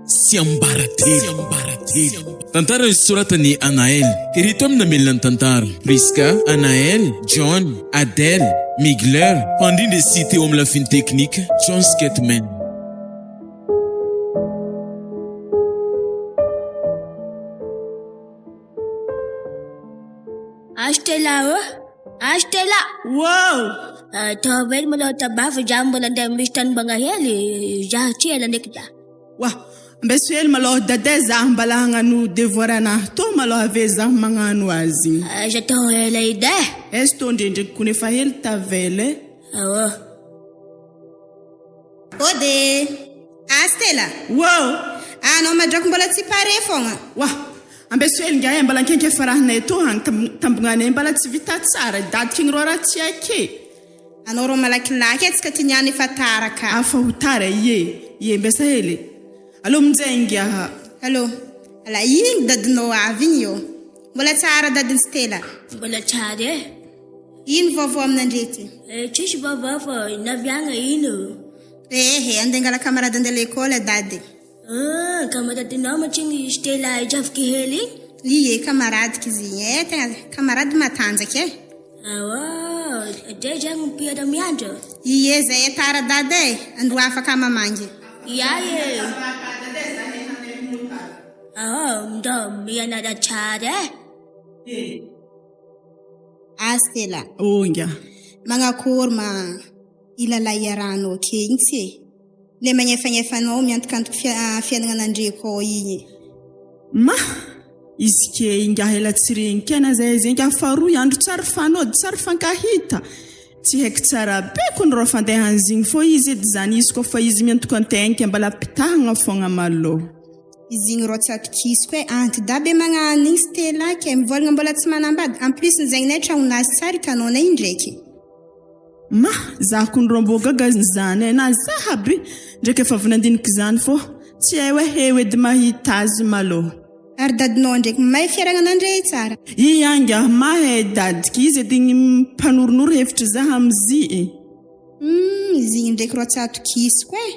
Tsiambaratelo. Tantara nosoratan'i Anaël. Ireto avy no namelona ny tantara, Prisca, Anaël, John, Adèle, Migler, mpandrindra sy teo amin'ny lafiny teknika, John Skatman. Astela ô! Astela! Wow! Ataovy hely malôha tabafo za mbola andeha misy tany mbagna hely za tsy ela ndraiky za. Wa! Ambeso hely malôha dada za mbala hagnano devoir anahy tô malôha ave zaho magnano azy. Aza atao ela edy e! Aiza tô ndrendreky kony efa hely tavela e! Aô! Ode! Ah Stella! Wow! Anao madrako mbola tsy pare fogna. Wah! Ambeso hely ngiahy mbala ankenke farahinay tô hagny tambognanay mbala tsy vita tsara, dadiky igny rô raha tsy ake. Anao rô malakilaky e, tsika ty niany efa tara ka. Afa ho tara ie, ie mbesa hely e. Allo minjay ngiaha. Allo, ala igny dadinao avy igny io. Mbola tsara dadin'i Stella. Mbola tsara e. Ino vaovao aminandre ty? Eh, tsisy vaovao fa naviagna ino? Ehe, andeha angala camarade andeha l'école dady. Ah, camaradinao mantsy igny Stella zafiky hely igny? Ie, camaradiko izy igny eh, tegna camarade matanjaka eh. Aoa, zay zegny mpiara miandry? Ie, zay eh, tara dada eh, andro afaka mamangy. Ia eh. Aoa, ndao mianara tsara eh. Ah Stella. Oh inga. Magnakory ma i lalahy iarahanao ake igny tsy e? Le magnefagnefa anao miantokantoka fiaignananandreko ao igny e. Ma! Izy ke ingahy ela tsy regniky aina zay zay ingahy faharoy andro tsary fanody tsary fankahita. Tsy haiko tsara be kony rô fandehan'zigny fô izy edy zany izy kôfa izy miantokantegna ke mbala pitahagna fogna malôha. Izy igny rô tsy atokisiko e, anti-da be magnano igny Stella ke, mivolagna mbola tsy manambady, en plus ny zegny nay tragnonazy tsara hitanao nay indraiky. Ma, za kony rô mbô gaga zany e, na za aby ndraiky efa avy nandiniky zany fô tsy hay oe eo edy mahita azy malô. Ary dadinao ndraiky mahay fiaragnanandre tsara. Ia ingahy mahay dadiky, izy edy igny mpanoronoro hevitry za amzy e. Humm izy igny ndraiky rô tsy atokisiko e.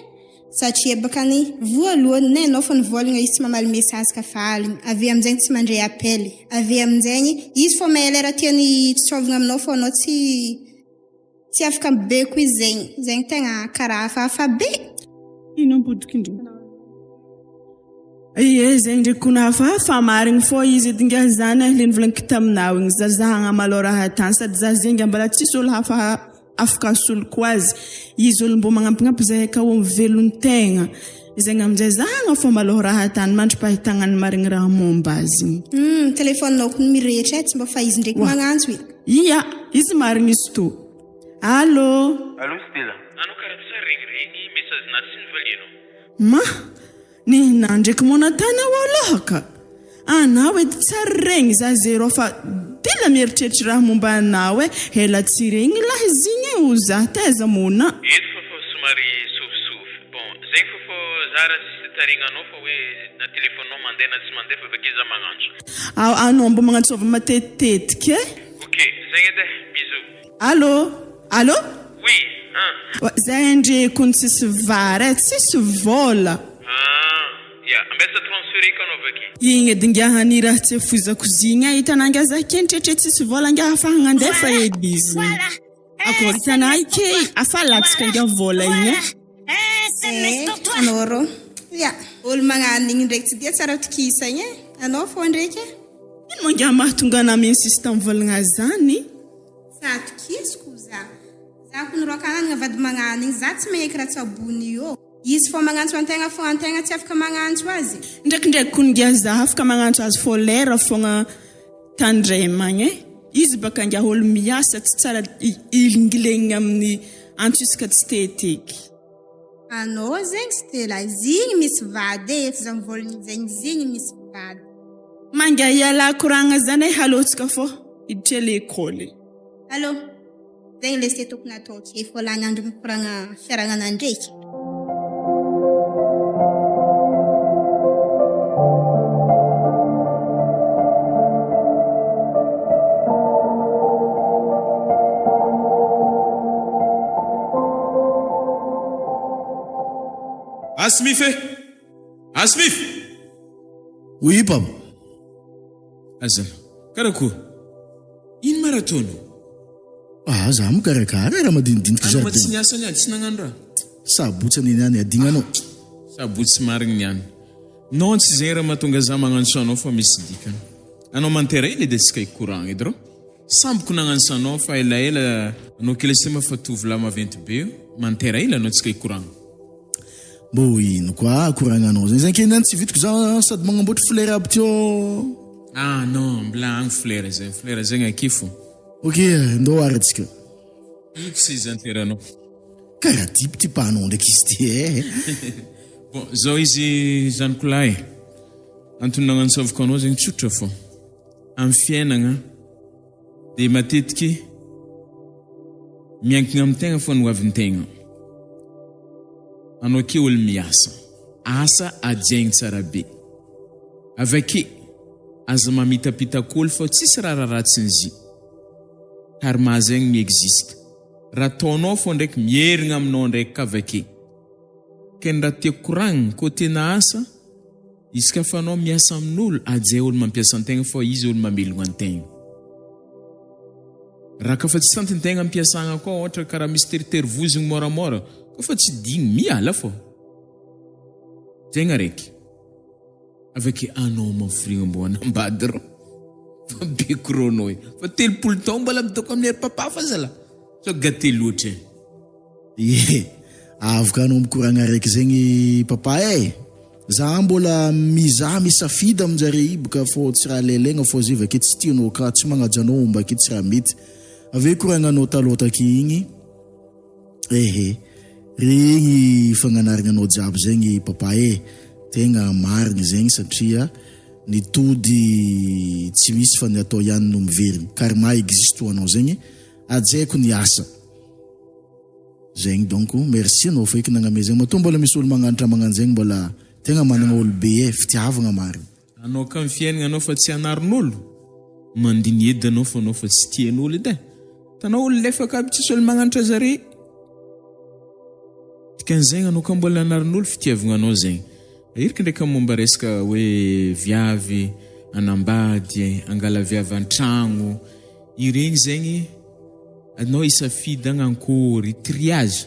Satria baka ny voalohany nay anao fa nivolagna izy tsy mamaly message ka fa aligny, avy eo aminjegny tsy mandray appel, avy eo aminjegny izy fô mahay lera tiany hitsôvagna aminao fô anao tsy tsy afaka mibeko izy zegny, zegny tegna karaha hafahafa be. Ino ambodiko indry. Ie zegny ndreky kony hafahafa marigny fô izy edy ngiahy zany eh le nivolaniko taminao igny za zahagna malôha raha tany sady za zegny mbala tsisy olo hafa Afaka asoloko azy. Izy olo mbô magnampignampy zahay ka ô mivelon-tegna. Zegny aminjay zahagna fô malôha raha tany mandri-pahitagna ny marigny raha momba azy. Humm, téléphone-nao kony mirehitra eh, tsy mba fa izy ndreky magnantso e. Ia, izy marigny izy to. Allô. Allô Stella. Anao karaha tsy regniregny message-na tsy nivalianao. Ma! Nihina ndreky monatana ho aloha ka! Anao edy tsary regny za zero fa dila mieritreritry raha momba anao e, ela tsy regny lahy zigny e o za taiza mona. Eto fa fô somary sofisofy. Bon, zegny fô fô za raha tsisy tarignanao fa hoe na telephone-nao mandeha na tsy mandeha fa bakeo za magnantso. Ao anao mbo magnantsôva matetitetika e. Ok, zegny edy e, bisous. Allô! Allô! Oui, an! Zay ndre kony tsisy vary e, tsisy vôla. An! Ya, ambesa transfereko anao avy aky. Igny edy ngiaha ny raha tsy afoizako zigny e, hitanà ngiahy za kendritretry tsisy vôla ngiahy afahagna andefa edy izy. Akôry hitanà ike, afa latsaka ngiahy vôla igny e. Eh, anao rô. Ya, olo magnano igny ndraiky tsy dia tsara atokisagna e. Anao fô ndraiky e. Ino moa ngiahy mahatonga anà mi-insiste mivôlagna zany? Tsy atokisako za. Za kony rô kanana vady magnano igny za tsy magneky raha tsabony io. Izy fô magnantso antegna fô antegna tsy afaka magnantso azy. Ndraikindraiky kony ngiahy za afaka magnantso azy fô lera fogna tandremagna e. Izy baka ngiahy olo miasa tsy tsara ilingilegniny amin'ny antso isaka tsy teteky. Anao zegny Stella zigny misy vady e efa za mivôlagna zegny zigny misy vady. Manga ialahy koragna zany e halôtsika fô hiditra lekôly. Allô, zegny lesy tokony atao ke fô lany andro mikoragna fiaragnana ndreky. Asmif e! Asmif! Oui papa. Azana. Karakory? Ino ma raha ataonao? Ah, za mikarakara raha madinidinika Anao ma jardin. tsy niasa niany, tsy nagnano raha? Sabotsy anie niany adignanao. Sabotsy marigny niany. Non tsy zegny raha mahatonga za magnantso anao fa misy dikany. Anao mantera ela edy antsika hikoragna edy rô. Samboko nagnantso anao fa elaela anao kely sema fa tovolahy maventy be io, mantera ela anao tsika hikoragna. Mbô ino koa koragnanao zegny? Zegny keny niany tsy vitako za sady magnamboatry fleur aby ty ô. Ah non, mbola agny fleur zegny, fleur zegny aky fô. Ok, ndao ary antsika. Ino tsy izy anteranao? Karaha dipy ty panao ndraiky izy ty eh. Bon, zao izy zaniko lahy e. Antony nagnantsoviko anao zegny tsotra fô. Amin'ny fiainagna dia matetiky miankigna amin'ny tegna fô ny hoavintegna. Anao ake olo miasa, asa hajaigny tsara be. Avake, aza mamitapitaka olo fô tsisy raha raratsin'izy. Karma zegny mi-existe. Raha ataonao fô ndraiky mierigna aminao ndraiky ka avake. Ke ny raha tiako koragnina, kô tena asa, izy ka fa anao miasa amin'olo, ajay olo mampiasa antegna fô izy olo mamelogna antegna. Raha ka fa tsy tantintegna ampiasagna koa ôhatra karaha misy teritery vozogno môramôra, kô fa tsy digny, miala fô. Zegny araiky. Avake anao mafrigna mbô hanambady rô fa be chrono e. Fa 30 taogno mbola midoko amin'ny ery papa fa zalah. Sao gâté loatra e. Ie, avoka anao mikoragna araiky zegny papa e. Za mbola mizaha misafidy aminjare iboka fô tsy raha lelaigna fô zay vake tsy tianao ka tsy magnaja anao ombake tsy raha mety. Ave koragnanao taloha take igny. Ehe, regny fagnanaragna anao jiaby zegny papa e, tegna marigny zegny satria ny tody tsy misy fa ny atao ihany no miverigny, karma existe ho anao zegny, hajaiko ny asa zegny donc merci anao feky nagname zegny, matoa mbola misy olo magnanatra magnano zegny mbola tegna managna olo be e, fitiavagna marigny. Anao ka ny fiainagna anao fa tsy anarin'olo, mandiny edy anao fa anao fa tsy tian'olo edy e. Tanao olo lefaka aby tsisy olo magnanatra zare. Dikan'izegny anao ka mbola anarin'olo fitiavagna anao zegny. Aheriky ndraiky amin'ny momba resaka hoe viavy anambady, angala viavy an-tragno, iregny zegny anao hisafidy agnankory, triage.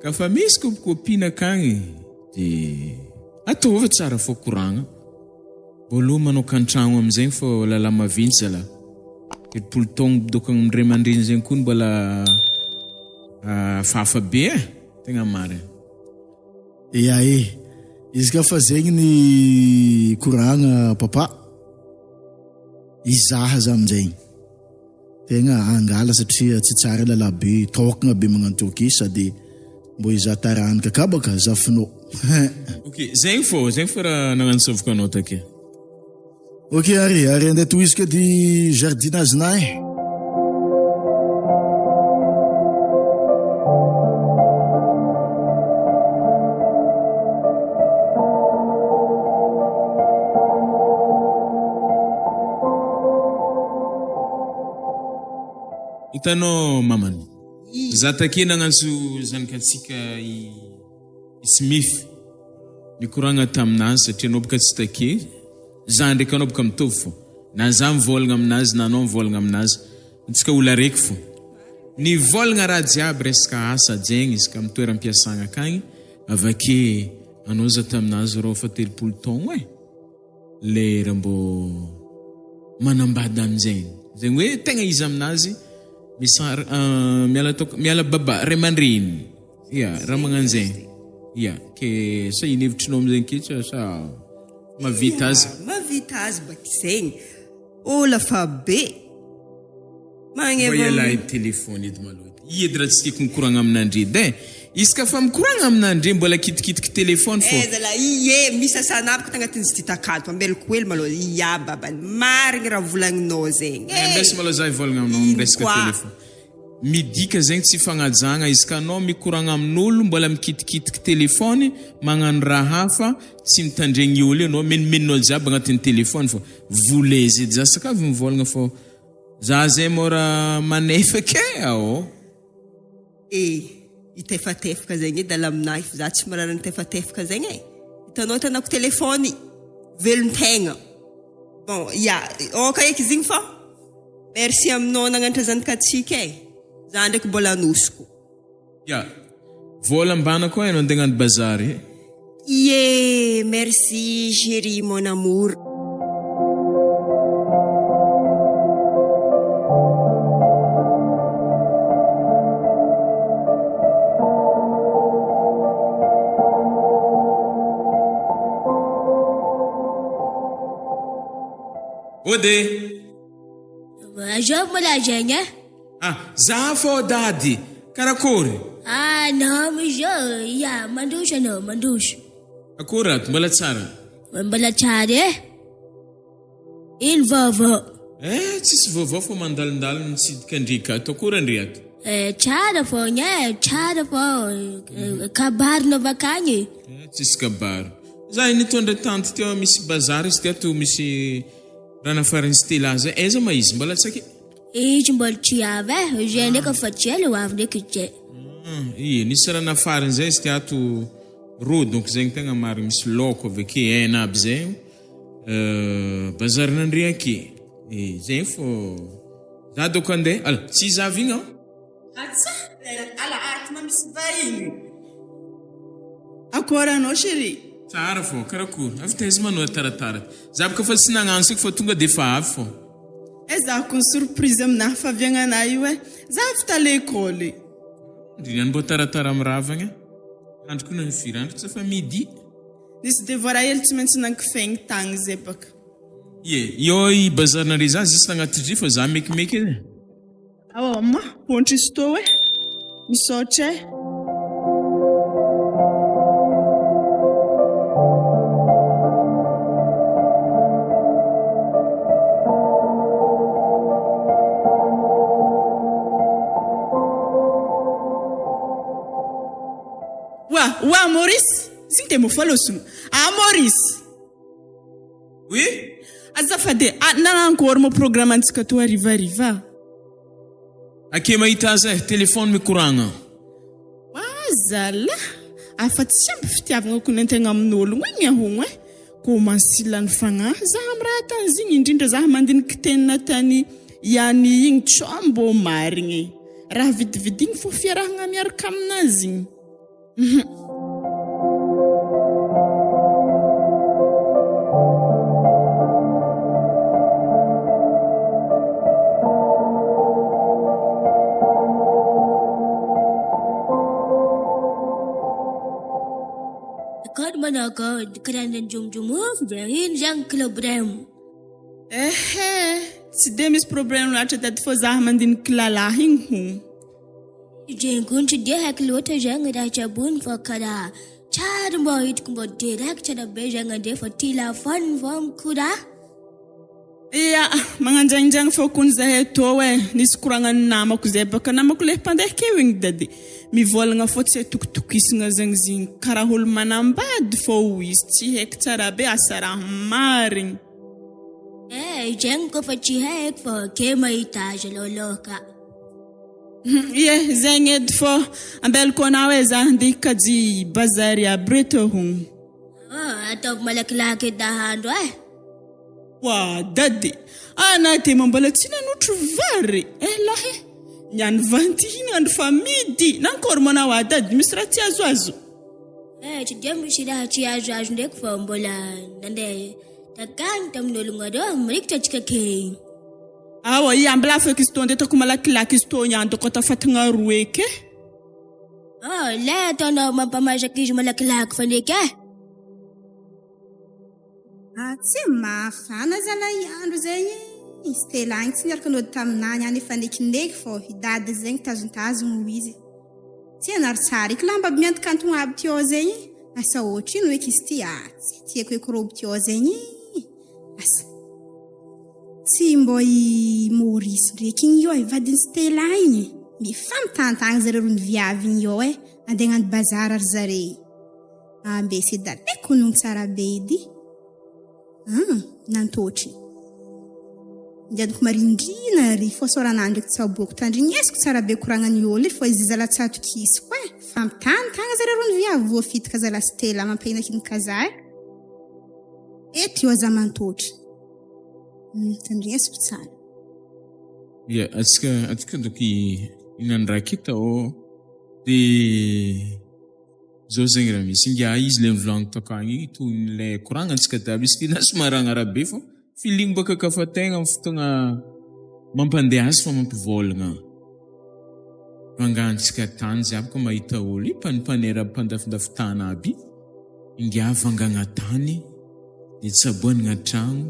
Ka fa misy kopikopina akagny de ataova tsara fô koragna. Voalohany manao kantragno amizegny fô lala maventy zalah. 30 taogno midôka amin'ny ray aman-dreny zegny koa mbola hafahafa be e, tegna marigny. Ia e, izy ka fa zegny ny koragna papa, hizaha za aminjegny. Tegna angala satria tsy tsara lalahy be tokagna be magnano Turquie sady mbô hizaha taranaka ka baka zafinao hein. Ok, zegny fô, zegny fô raha nagnantsoviko anao take. Ok ary, ary andeha tohiziko edy jardinage-na e. Hitanao mamany, za take nagnantso zanakatsika i Smith nikoragna taminazy satria anao boka tsy take, za ndraiky anao boka mitovy fô, na za mivôlagna aminazy na anao mivôlagna aminazy, antsika olo araiky fô. Nivôlagna raha jiaby resaka asa jegny izy ka amy toeram-piasagna akagny, avake anao za taminazy rô fa 30 taogno e. Lera mbô manambady amin'izegny, zegny hoe tegna izy aminazy misar miala tôka miala baba ray aman-dreny, ya raha magnan'zegny, ya ke sa ino hevitrinao am'zegny ke sa sa mahavita azy? Mahavita azy baka zegny, ôla fa be. Mba ialahy edy téléphone edy malôha edy. I edy raha tsy tiako mikoragna aminandre edy eh. Izy ka fa mikoragna aminandre mbola kitikitiky téléphone fô. Eh zalahy ie misy asa anabiko tagnatin'izy ty takato ambelako hely malôha ia babany marigny raha volagninao zegny eh. Ambesy malôha za hivolagna aminao Ino miresaka koa. téléphone. Midika zegny tsy fagnajagna izy ka anao mikoragna amin'olo mbola mikitikitiky téléphone magnano raha hafa tsy mitandregny olo io anao menomenonao jiaby agnatin'ny téléphone fô. Volezy edy za sakavy mivolagna fô. Za zay mora manefa ke ao. E! Hitefatefaka zegny edy alaminahy fa za tsy miraharaha nitefatefaka zegny e. Hitanao hitanako téléphone velon-tegna. Bon ya, aoka eky izy igny fa merci aminao nagnanatra zanakatsika e. Za ndraiky mbola anosiko. Ya, vola mbana koa enao andeha agnano bazary e. Ie, merci chérie mon amour. Ode! Azovy moa lazaigny eh? Ah, za fô dady! Karakôry? Ah, nao izao, ya, mandroso anao, mandroso. Akory ato, mbola tsara? Mbola tsara eh! Ino vaovao? Eh, tsisy vaovao fa mandalondalo mitsidika an-dry ato. Akory an-dry ato? Eh, tsara fogna eh, tsara fô. Kabarina avy akagny e. Eh, tsisy kabary. Za nitondra tanty teo misy bazary izy ty ato misy raha nafaran'i Stella zay. Aiza ma izy? Mbola tsy ake? Izy mbola tsy avy eh, zay ndraiky efa tsy ela ho avy ndraiky izy zay. Ie, nisy raha nafariny zay izy ty ato rô donc zegny tegna marigny misy laoko avy ake hena aby zay bazarin'Andriake. E, zegny fô za dôko andeha, ala tsy izy avy igny an. Atsa! Ala ato ma misy vahiny. Akory anao chérie? Tsara fô, karakory? Avy taiza ma anao taratara? Za boka fa tsy nagnano saiko fa tonga de efa avy fô. Ezahako ny surprise aminahy faviagnanahy io eh! Za avy ta l'école. Ndry niany mbô taratara miravagna. Andro koa nany firy andro tsy efa midi. Nisy devoir hely tsy maintsy nankifegny tagny zay baka. Ie, eo i bazar nare za juste agnaty dry fa za mekimeky e. Awa ma, Pontristo eh! Misaotra eh! Oa, oa Maurice! Izy te mofalosogno. Ah Maurice! Oui? Azafady e, ah, nanankory moa programme antsika toa harivariva? Ake mahita azy eh, téléphone mikoragna. Oa zalah, afa tsy ampy fitiavagna ko nentegna amin'ologno igny ahogno eh. Ko mansilany fagnahy zah am raha atany zigny, indrindra zah mandiniky teny natany iany igny tsô mbô marigny. Raha vidividigny fô fiarahagna miaraka aminazy igny. Kôdy manao kôdy karaha ny anjomojomofo dia ino zany problème? Ehe, tsy dia misy problème loatra dady fô zah mandiniky lalahy igny hono. Jengono tsy dia haiko loatra zegny raha tsaboiny fa karaha tsara mbô hitako mbô direct tsara be zegny andre fa ty lafoniny vao mikora. Ia, magnanjagnjagny fô kony zahay tô e, nisy koragnan'ny namako zay baka namako le mpandeha keo igny dady mivôlagna fô tsy hay tokitokisagna zegny izy igny karaha olo manambady fô hoy izy tsy haiko tsara be asa raha marigny. Eh, zegny kôfa tsy haiko fô ke mahita azy alôalôha ka. Ie, zegny edy fô ambelako anao e za handeha hikajy bazary aby reto hono. Oh, ataovy malakilaky edy ahandro eh. Oa dady, anah ty moa mbola tsy nanotro vary eh lahy eh. Niany vanty iny andro fa midi, nankôry moa anao ah dady, misy raha tsy azoazo? Eh, tsy dia misy raha tsy azoazo ndraiky fa mbola nandeha takagny tamin'ologno arô, mirikitra antsika kay. Awa i ambilà feky izy tô ndeha ataoko malakilaky izy tô niany doko tafatigna roe ke. Oh, le ataonao mampamasaka izy malakilaky fa ndraiky eh. Ah tsy mafana zalahy andro zegny i Stella igny tsy niaraka nody taminah niany efa nekineky fô i dada zegny tazontazogno hoy izy tsy anary tsara eky lamba aby miantokantogno aby ty ao zegny asa otrino eky izy ty ah tsy tiako eky robe ty ao zegny asa Tsy mbô i Maurice ndreky igny io e, vadin'i Stella igny. Mifampitantagna zareo roa ny viavy igny io e, andeha hagnano bazar ry zare. Ambesy edy aleoko honogno tsara be edy. An, nantôtry. Ndianiko marindrina ry fô sôranà ndraiky tsaboako tandrignesiko tsara be koragnan'i ôlo ry fô izy zala tsy atokisako e. Nifampitantagna zareo roa ny viavy voafitaka zalahy Stella mampahinakinika za e. Eto io aza mantotra. Tandresiko tsara. Ya, atsika atsika doky inandraky tao de zao zegny raha misy ingahy izy le nivolaniko takagny igny tohin'le koragnantsika jiaby izy ty na somary agnarabe fô feeling baka kafa tegna amin'ny fotoagna mampandeha azy fa mampivôlagna. Vangantsika tany jiaby ka mahita olo io mpanipanera mpandafindafy tany aby ingahy vangagna tany de tsaboanigna an-tragno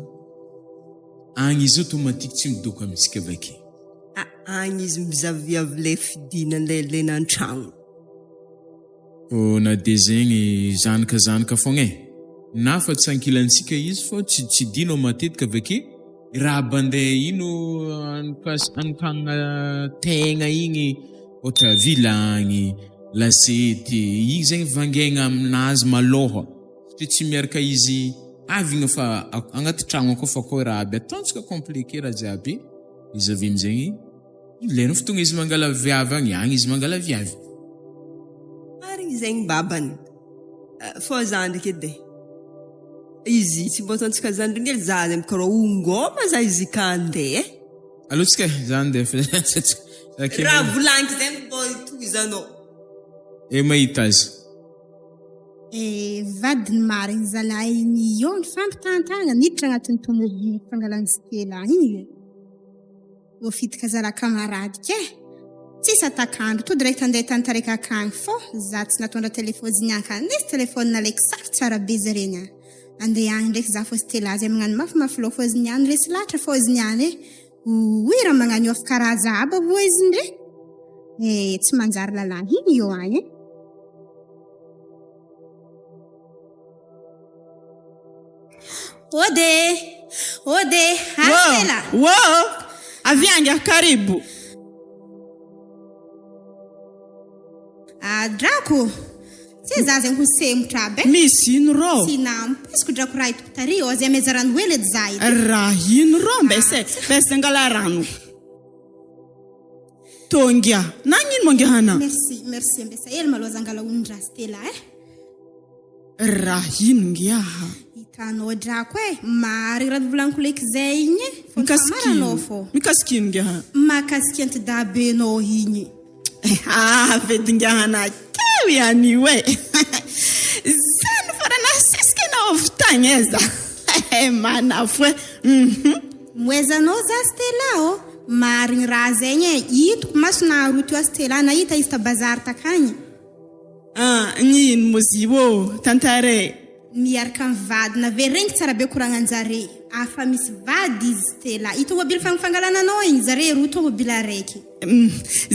agny izy automatique tsy midoko amintsika avake. Agny izy mizaviavy le fidina le lena an-tragno. Ô na de zegny zanaka zanaka fogna e! Na fa tsy ankilantsika izy fô tsy tsidinao matetika avake raha bandeha ino anokagnana tegna igny ôhatra vilagny, lasety, igny zegny vangaigna aminazy malôha satria tsy miaraka izy avy igny fa agnaty tragno akao fa akao raha aby ataontsika compliqué raha jiaby izy avy amizegny Lera fotoagna izy mangala viavy agny, agny izy mangala viavy. Marigny zegny babany. Fô za ndraiky edy e. Izy tsy mbô ataontsika zandriny hely za zegny karaha ho ngôma za izy ka andeha e. Aleo tsika e, za andeha fa Raha volagniko zegny mbô tohizanao. E mahita azy. Eh vadiny marigny zalahy igny io nifampitantagna niditra agnatin'ny tomobily fangalan'i Stella igny e. Voafitika zala camarade ke! Tsisy atakandro, to direct andeha tany taraiky akagny fô za tsy natondra telephone nianka nisy telephone nalaiko sary tsara be zare niany. Andeha agny ndraiky za fô Stella zay magnano mafimafy loha fô izy niany resy lahatra fô izy niany e! Oy raha magnano io afaka raha za aby avoa izy ndre! Eh tsy manjary lalahy igny io agny e! Ode! Ode! Asela! Wô! Avia angahy karibo! Ah, drako! Tsy za zegny ho sembotra aby e! Misy ino rô? Tsy nampoiziko drako raha hitako tary ô, zay ameza rano hely edy za edy. Raha ino rô? Mbesa e! Mbesa angala rano. Tonga! Nagnino moa angahy anà? Merci, merci ambesa hely malôha za angala onin-draha Stella eh. Raha ino ngiaha? Hitanao drako e, marigny raha novolaniko leky zay igny e, fô ny famaranao fô. Mikasika ino ngiaha? Mahakasika antidabenao igny. Avy edy ngiaha nakeo ihany io e. Zany fa raha nasesika enao avy tagny e za. Manafo e. Uhum. Moezanao za Stella ô, marigny raha zegny e, hitako maso naharoa teo Stella nahita izy ta bazary takagny. Ah, ny ino moa zy ô? Tantara e! Miaraka am vadina ve regny tsara be koragnanjare afa misy vady izy Stella i tomobile fagnifangalana anao igny zare roa tomobile araiky. Hum,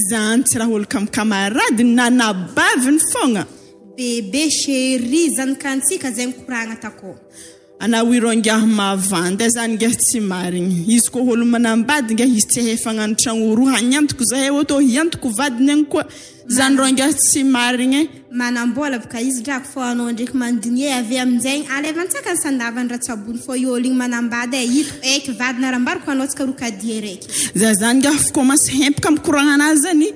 zany tsy raha olo kamikamarady na anabaviny fogna. Bebe chérie zanakantsika zegny koragna takô. Anao ireo ingahy mavandy zany ingahy tsy marigny izy koa olo manambady ingahy izy tsy hefa agnano tragno roa hagnantoko zahay ô tô hiantoko vadiny agny koa zany rô ingahy tsy marigny e. Manambola boka izy drako fô anao ndreky mandigne ave aminjegny alaiva antsakany sy andavany ratsabony fô io olo igny manambady e hitako eky vadiny arambariko anao tsika roa kadie raiky. Za zany ingahy f'komansy hempaka mikoragna anazy zany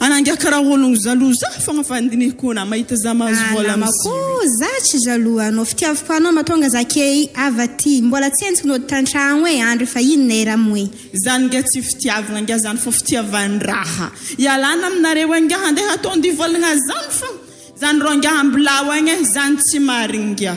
Anah karaha ologno jaloux za fogna fandinihiko anah mahita za mahazo vola Anah amzio. koa za tsy jaloux anao fitiavako anao mahatonga za key avy aty mbola tsy henjiko nody tantragno e andro efa inona e ramoe. Zany nga tsy fitiavagna nga zany fô fitiavan-draha. Ialana aminareo agny nga handeha ataondy hivolagna zany fô. Zany rô nga ambilao agny e, zany tsy marigny nga.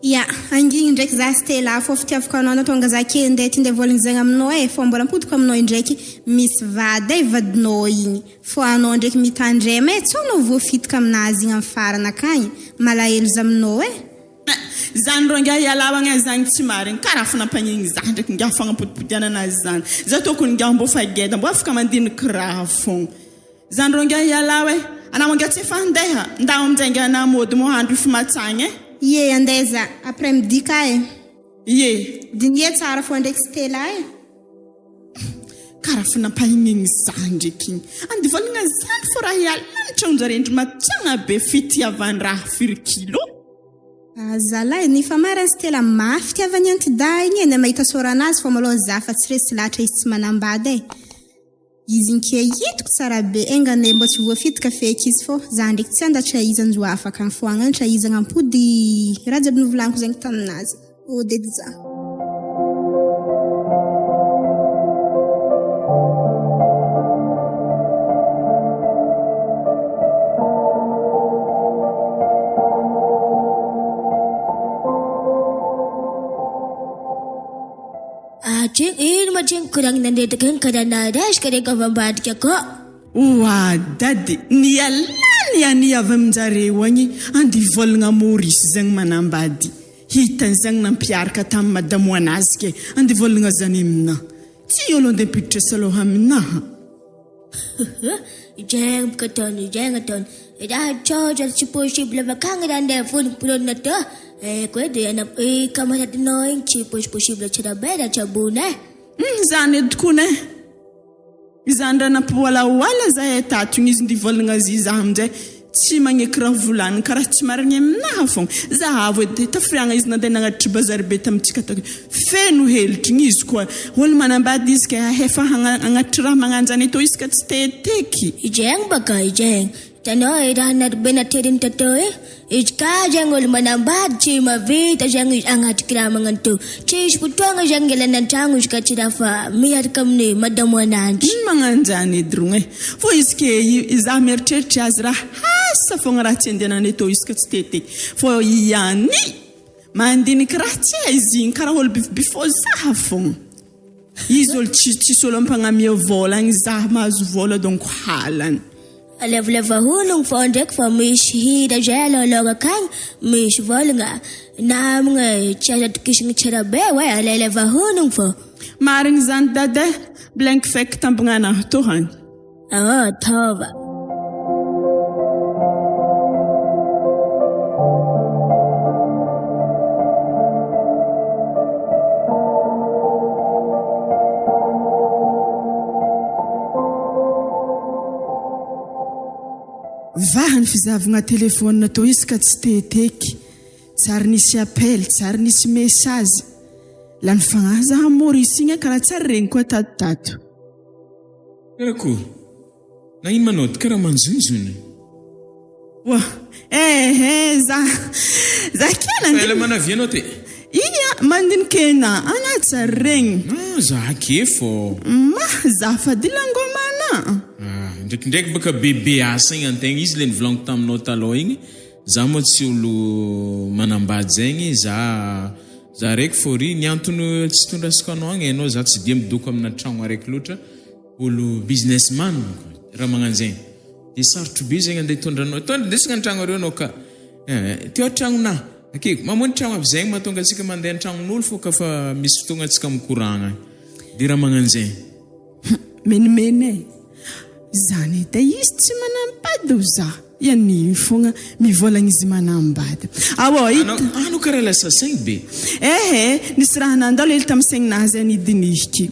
Ya, angigny ndraiky za Stella fô fitiavako anao natonga za kely ndeha ty ndeha vôlagna zegny aminao e, fô mbola ampodiko aminao indraiky misy vady e vadinao igny, fô anao ndraiky mitandrema e tsao anao voafitaka aminazy igny amy farany akagny, malahelo za aminao e. Zany rô ngiahy ialao agny zany tsy marigny, karaha fa nampagnigny za ndraiky ngiahy fagnapodipodianana azy zany, za tokony ngiahy mbô fa geda mbô afaka mandiniky raha fogna. Zany rô ngiahy ialahy e! Anao angaha tsy efa handeha? Ndao aminjay ngiahy anah mody moa handro io matsagna e! Ie andeha za après midi ka e! Ie! Diniho tsara fô ndraiky Stella e! Karaha fa nampahignigny za ndraiky igny. Andivalagna zany fô raha ialana tragnonjare ndry matsagna be fitiavan-draha firy kilo. Ah zalahy, ny famarany Stella mafy fitiavany antidahy igny e, ny mahita sôranazy fô malôha za fa tsy resy lahatra izy tsy manambady e! Izy nke hitako tsara be enga anie mbô tsy voafitika feky izy fô za ndreky tsy handatra izy anjo afaka fô hagnanatra izy hagnampody raha jiaby novolaniko zegny taminazy ody edy za. Atreho ino ma tregny koragnina ndretraka igny karaha naresaka reko avy ambadika akao. Oa dady, nialany ani avy aminjareo agny andy volagna Maurice zagny manambady, hitany zagny nampiaraka tamy madamoanazy ke andy volagna zany aminah, tsy olo andeha ampiditra salon aminaha. Izay boka ataony, izay ataony. Raha tsotra tsy possible avakagny raha andeha vonimponina teo. Haiko edy e, i camaradinao igny tsy possible tsara be raha tsaboina e. Hum zany edy kony e. Izany raha nampihoalahoala zahay tato igny izy ndivolagna azy za aminjay tsy magneky raha volaniny karaha tsy marigny aminaha fogna. Zahavo edy tafiriagna izy nandeha nagnatitry bazary be tamintsika tato. Feno helotry igny izy koa olo manambady izy ka hefa hagnatitry raha magnanjany etoa izy ka tsy teteky. Izegny baka izegny. Hitanao e raha naribe nateriny tatô e. Izy ka zegny olo manambady tsy mavita zegny izy agnatriky raha magnano tô. Tsisy fotoagna zegny ialana antragno izy ka tsy raha fa miaraka amin'ny madamo ananjy. Ino magnanjany edy rogny e. Fô izy ke izaho mieritreritra azy raha asa fogna raha tsy andehanany etoa izy ka tsy teteky. Fô i Annie Mandiniky raha tsy hay izy igny karaha olo bifibifô zaha fogna. Izy olo tsy tsisy olo ampagnamia vôla agny zaha mahazo vôla donc halany. Alevoleva honogno fô ndraiky fa misy hira zay alôhalôha akagny misy vôlagna namagna tsy azo atokisagna tsara be oe aleleva honogno fô. Marigny zany dada eh, blank fake tambignanahy tô hany. Aô taova. Vaha ny fizahavagna téléphone tô izy ka tsy teteky, tsy ary nisy appel, tsy ary nisy message. Lany fagnahy zaha Maurice igny karaha tsy ary regniko tato tato. Karakory? Nagnino manao ty karaha manjonjona? Oa! Eh eh za za kely Fa ela manavia anao te? Ia, mandiniky ena ana tsy regny. Ah, za ake fô. Ma, za fa dilangomana. Ah, ndraikindraiky baka bebe asa igny antegna, izy le nivolaniko taminao taloha igny, za moa tsy olo manambady zegny, za za raiky fô ry, ny antony tsy itondrasako anao agny anao za tsy dia midoko amina tragno araiky loatra, Olo business man raha magnano zegny de sarotro be zegny andeha hitondra anao tondra indesina antragno areo anao ka eh teo antragnonà ake mamono tragno aby zegny mahatonga antsika mandeha antragnon'olo fô ka fa misy fotoagna antsika mikoragna de raha magnano zegny. Menimeny e! Zany edy e izy tsy manambady ho za ianio fogna mivolagna izy manambady ao hita. Anao karaha lasa saigny be. Ehe nisy raha nandalo hely tamy saigninahy zay nidinihiky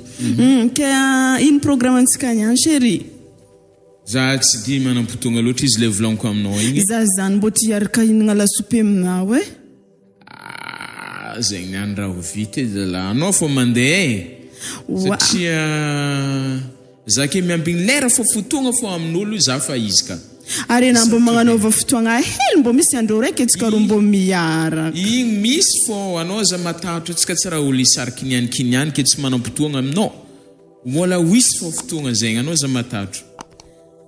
ke ino programme antsika niany chérie? Za tsy dia manam-potoagna loatra izy le volagniko aminao igny. Za zany mbô ty hiaraka hihinagna lasopy aminao e. Ah zegny niany raha ho vita e zalah anao fô mandeha e satria za ke miambigny lera fô fotoagna fô amin'olo za fa izy ka. Ary enà mbô magnanaova fotoagna hely mbô misy andro raiky antsika roa mbô miaraka. Igny misy fô anao aza matahotra antsika tsy raha olo hisary kinianikiniany ke tsy manam-potoagna aminao mbola ho hisy fô fotoagna zegny anao aza matahotra.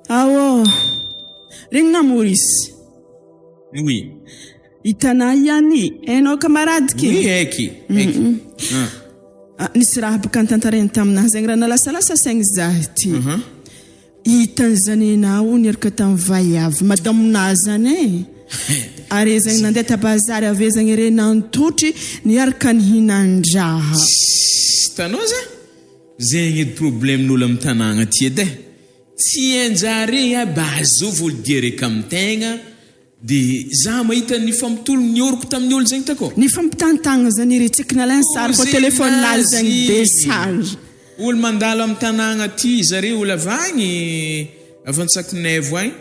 Aô regninà Maurice. Oui. Hitanà ihany hainao camarade ke. Oui haiky haiky. Ah. Nisy raha boka notantarainy taminah zegny raha nalasalasa saigny zah ty. Hitany zany enah o niaraka tamin'ny vaiavy madamonah zany e. Are zegny nandeha ta bazary avy eo zegny are nantotry niaraka nihinan-draha. Hitanao za? Zegny edy problème-n'olo amin'ny tanàgna aty edy e. Tsy hain-jare aby azovy olo direct amin-tegna. De za mahita nifampitologno ny oroko tamin'ny olo zegny tako. Nifampitantagna zany ery tsaiky nalainy sary fô téléphone nazy zegny décharge. Olo mandalo am tanagna aty zare olo avy agny avy antsakonaivo agny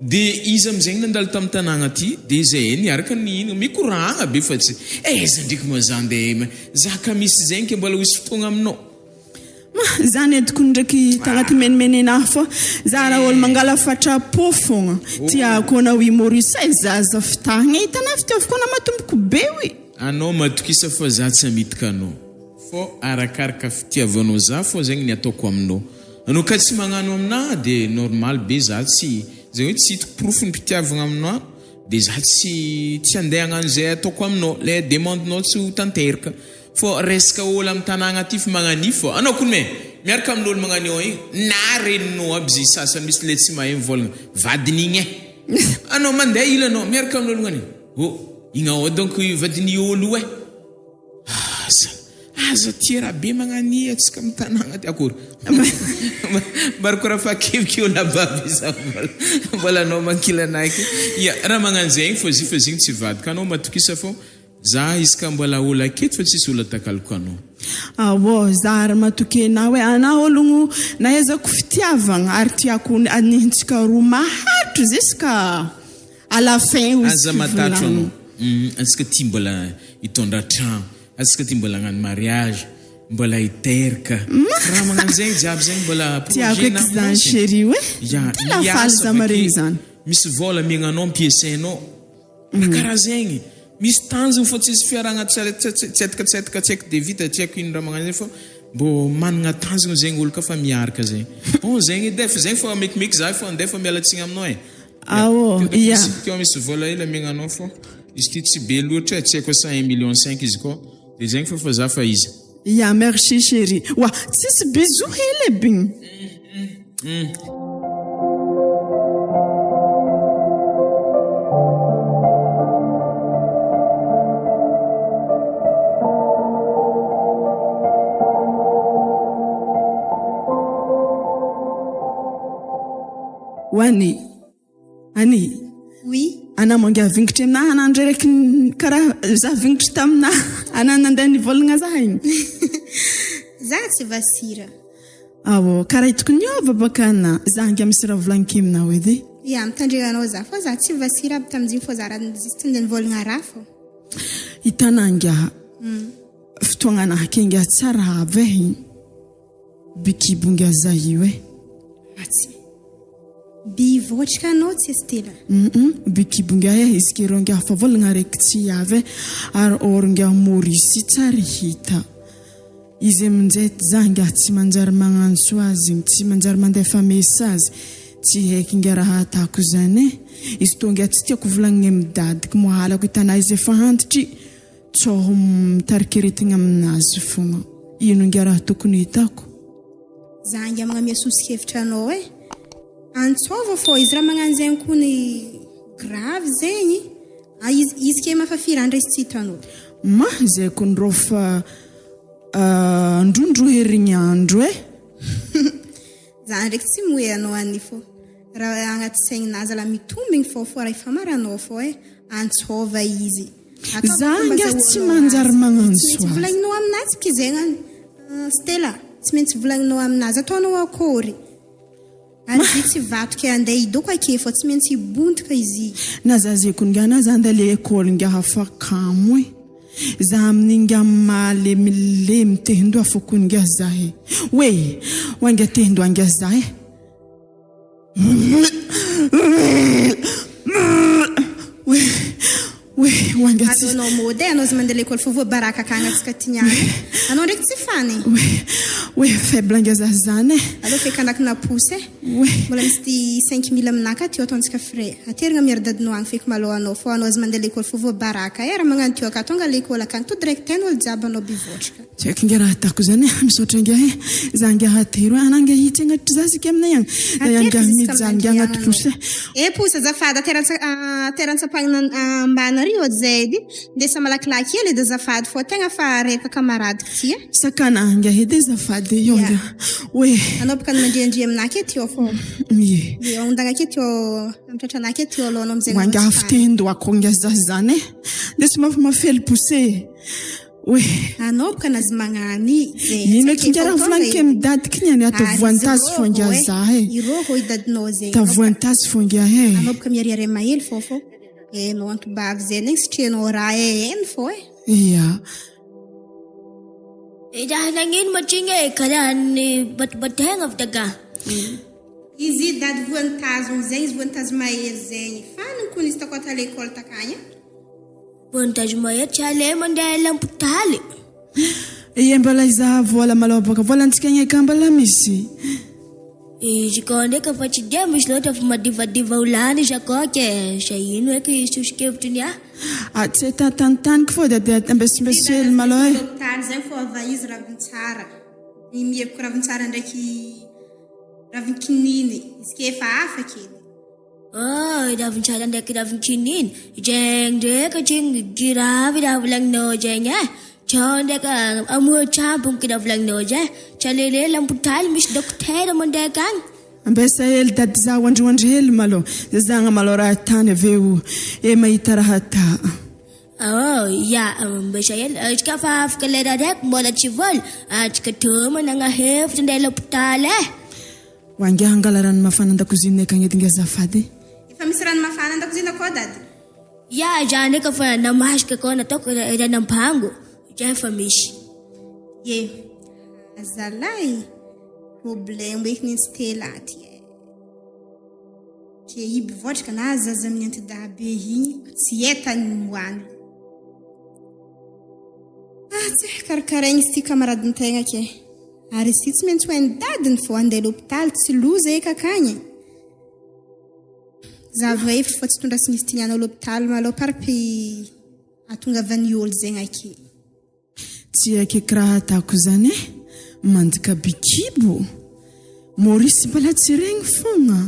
de izy amizegny nandalo tam tanagna aty de zay niaraka nihina mikoragna be fa tsy aiza ndreky moa za ndeha za ka misy zegny ke mbola ho hisy fotoagna aminao. Ma! Za nentiko ndraiky tagnaty menimeninahy fô za raha olo mangala fatra-po fogna. Tiako anao i Maurice e, zaza fitahagna hitanà fitiavako anao matomboko be oy. Anao matokisa fa za tsy hamitaka anao fô arakaraka fitiavanao za fô zegny ny ataoko aminao. Anao ka tsy magnano aminah de normal be za tsy, zegny hoe tsy hitako porofom-pitiavagna aminah de za tsy tsy andeha hagnano zay ataoko aminao, le demande-nao tsy ho tanteraka. Fô resaka ôlo am tanagna aty fa magnanio fô anao kony me miaraka amin'olo magnanio igny na reninao aby zy sasany misy le tsy mahay mivôlagna vadiny igny eh anao mandeha ila anao miaraka amin'olo magnanio ô igny ao donc vadiny ôlo io eh asa aza tia raha be magnania atsika am tanagna aty akory mbar koa raha fahakeviky olo aby aby za mbola mbola anao mankilanahy ke ia raha magnano zegny fô zy fa zegny tsy vadiko anao matokisa fô Za izy ka mbola ola aketo fa tsisy ola takaloko anao. Aô, za ary matoky anao e, anao ologno nahaizako fitiavagna ary tiako anihintsika roa maharitry jusqu'à à la fin hozy Aza matatro fivolagnana. anao. Hum, antsika ty mbola hitondra tragno, antsika ty mbola hagnano mariage, mbola hiteraka. Raha magnano zegny jiaby zegny mbola Tiako projet eky na zany aminao zegny. chérie oe, Ya, tena faly miasa za maregny avake, zany. misy vôla amiagnanao ampiasainao. Raha karaha zegny, misy tanjogno fô tsisy fiarahagna tsetaka tsetaka tsy haiko de vita tsy haiko ino raha magnano zegny fô mbô managna tanjogno zegny olo ka fa miaraka zegny. Bon zegny edy e, fa zegny fô mekimeky za fô andeha fa miala tsigny aminao e. Ya, Ao, teo ya. misy teo misy vôla hely amiagna anao fô izy ty tsy be loatra e, tsy haiko asa un million cinq izy koa de zegny fô fa za fa izy. Ya, merci chérie. Oa, tsisy bisou hely e bigny. Hoany. Ani. Oui. Ana mangia vingitry aminahy ana ndray raiky karaha za vingitry taminahy ana nandeha nivolagna za igny. Za tsy vasira. Awô, karaha hitako niova baka ana, za angia misy raha volagniko aminao edy e. Ya, mitandregna anao za fô za tsy vasira aby tamin'izy igny fô za raha juste nandeha nivolagna raha fô. Hitanà angiahy, fotoagna anahy ke angiahy tsara avy e. Bikibo ngia za io e. Ratsy. By votrika anao tsy Estela. Hum bikibo ngia e izy ke reo ngia fa volagna raiky tsy avy e ary or ngia Maurice tsary hita. Izy aminjay za ngia tsy manjary magnantso azy igny tsy manjary mandefa message tsy haiky ngia raha atako zany e. Izy tô ngia tsy tiako volagniny amy dadiko moa halako hitanà izy efa antitry. Tsôho mitarika aretigna aminazy fogna. Ino ngia raha tokony hitako? Za angia magnamia soso-kevitra anao e. Antsôva fô izy raha magnano zegny kony grave zegny. A izy izy ke mafa firy andro izy tsy hitanao. Ma zay kony rô fa androndro herignandro e. Za ndraiky tsy moe anao any fô raha agnaty saigninahy zala mitombigny fô fô raha ifamaranao fô e antsôva izy ataovy Za fomba angaha tsy azahoanao manjary azy tsy magnantso maintsy azy. volagninao aminazy ke zegny any Stella tsy maintsy volagninao aminazy ataonao akôry ary izy tsy vato ke andeha hidoko ake fô tsy maintsy hibontoka izy. Na za zeko ingahy na za andeha lekôly ingahy fa kamo e. Za amin'ingahy malemilemy tehindoha fo ko ingahy za e. Oe! Oa ingahy tehindoha ingahy za e. Oe! Oe! Oa ingahy tsy. Ataonao mody e, anao za mandeha lekôly fô voabaraka akagny antsika ty niany e. Anao ndraiky tsy fany e. Oe! Oe! Faible ingahy za zany e. Aleo feky anakina posy e. Oe. Mbola misy ty 5000 aminah ka ty ataontsika frais. Aterigna miaro dadinao agny feky malôha anao fô anao aza mandeha lekôly fô voabaraka eh raha magnano ty aka tonga lekôly akagny to direct hainy olo jiaby anao bivotrika. Tsy haiko ingahy raha ataoko zany eh, misaotra ingahy eh, za ingahy atero eh, anah ingahy hitsy agnatitry za zika aminay agny, za Ateriko ingahy jusqu'à mijaly ingahy agnaty aminandriagnanao. posy eh. Eh posy azafady aterantsapagna ambany ary ôdy zay edy, ndesa malakilaky hely edy azafady fô tegna fa reraka kamaradiko ty eh. Sakana ingahy edy azafady io Ya. ingahy oe. Anao bôka mandriandria aminah aketo io fô. Ie. Ie, ondagna aketo io, amy tratranah aketo io aloha anao amizay Wa anao ingahy tsy faly. fitehin-dohako ingahy za zany eh. Ndeso mafimafy hely posy eh. Oe. Anao bôka nazy magnany zay. Ino Tsy eky ingahy ake raha fô tonga volagniko edy. amy dadiko igny any atao Ary voantazy fô irôho ingahy eh. za eh. Irôho i dadinao zegny. Atao Anao bôka voantazy fô ingahy eh. anao bôka miariary mahely fô fô. Eh, anao antobavy zay negny sitrihanao raha eh, eny fô eh. Ia. Raha nagnino ma trigny e, karaha ny batibataigna avy daga. Izy dady voan'ny tazogny zegny, izy voan'ny tazo mahery zegny. Faniny kony izy takao ta l'école takagny e. Voan'ny tazo mahery tsy aleo mandeha lampotaly. Ie mbola hizaha vola malôha bôka volantsika igny eka mbola misy. Izy koa ndraiky efa tsy dia misy loatra fa madivadiva ho lany izy akao ke, sa ino eky soso-kevitry ny ahy? Ah tsy hay tantaniko fô de de ambesimbeso hely malôha e. Hôpitaly zay fô ava izy ravintsara, ny miheviko ravintsara ndraiky ravinkininy izy ke efa afaka edy. Oh, ravintsara ndraiky ravinkininy, zegny ndraiky tsy giravy raha volagninao zegny eh, Tsao ndraiky amoron-tsabo ny raha volagninao zegny, tsy aleolela ampotaly misy dokotera mandeha akagny. Ambesa hely dady zaho androandro hely malô zazagna malô raha tany aveo e mahita raha ta. Oh ya ambesa hely izy ka fa afaka lera araiky mbola tsy vola atsika tô managna hevitra andeha lopitaly eh. Ho angaha hangala rano mafana andakozia nay akagny edy nge azafady e. Efa misy rano mafana andakozia nakao dady? Ya za ndraiky efa namasika kao nataoko rano ampango zay efa misy. Ye azalahy problème eky nentsy tela aty e. Ke i bivotraka na zaza miantidaha be igny tsy hay tany hoany. Ah tsy hay karakaraigny izy ty camaradin-tegna ke. Ary izy ty tsy maintsy ho hain'ny dadiny vao handeha l'hôpital tsy loza eky akagny e. Za vrai hevitry fa tsy tondrasin'izy ty nianao l'hôpital malôha par pays ahatongavan'ny ôlo zegny ake. Tsy haiko eky raha atako zany e! Mandika be kibo! Maurice mbola tsy regny fogna!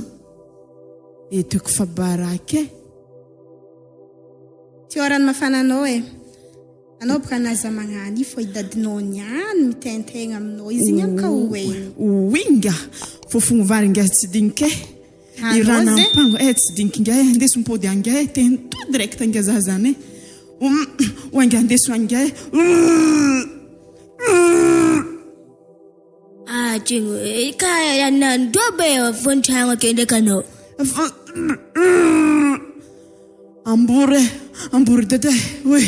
Eto eky fa baraka e! Ty rano mafana anao e! Anao boka naza magnano io fô i dadinao niany mitaintaigna aminao izy igny amka ho hainy. Oui nga! Fofogny vary nga tsy dinika e! I raha nampango eh tsy diniky ingahy eh andeso mipody any ingahy eh teny tout direct ingahy za zany eh hum ho ingahy andeso any ingahy eh hum. Ah tsingo eh ka nandoa be afovoan-tragno ake ndraiky anao. Ambory eh ambory dada eh oy.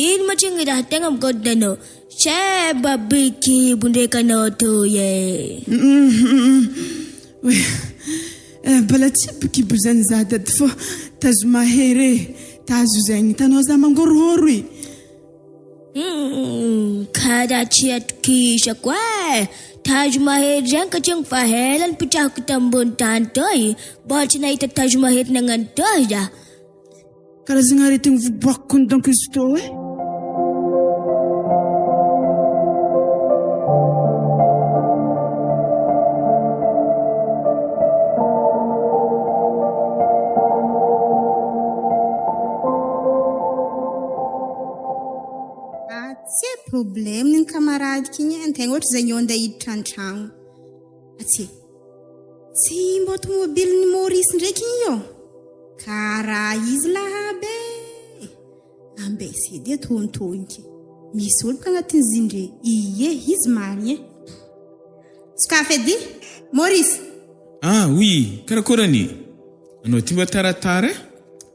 Ino ma tsingo raha tegna migodona anao? Seba be kibo ndraiky anao toy eh. Oy eh mbola tsy bikibo zany za dady fô tazo mahery e tazo zegny hitanao za mangorohoro e. Humm karaha tsy atokisako eh! Tazo mahery zegny ka tsingo fa ela nipitrahako tambony tany toy mbola tsy nahita tazo mahery nagnano toy za. Karazagna aretigny voaboakiko donc izy tô e. Ah, tsy hay problème ny camarade igny antegna ohatra zegny eo andeha hiditra an-tragno. Ah, tsy tsy mba tomobilin'i Maurice ndraiky igny io. Karaha izy lahabe e! Ambesa edy e tohontohonky. Misy olo ka agnatin'izy ndre. Ie, izy marigny e. Sokafy edy Maurice. Ah oui, karakôry anie? Anao ty mba taratara e?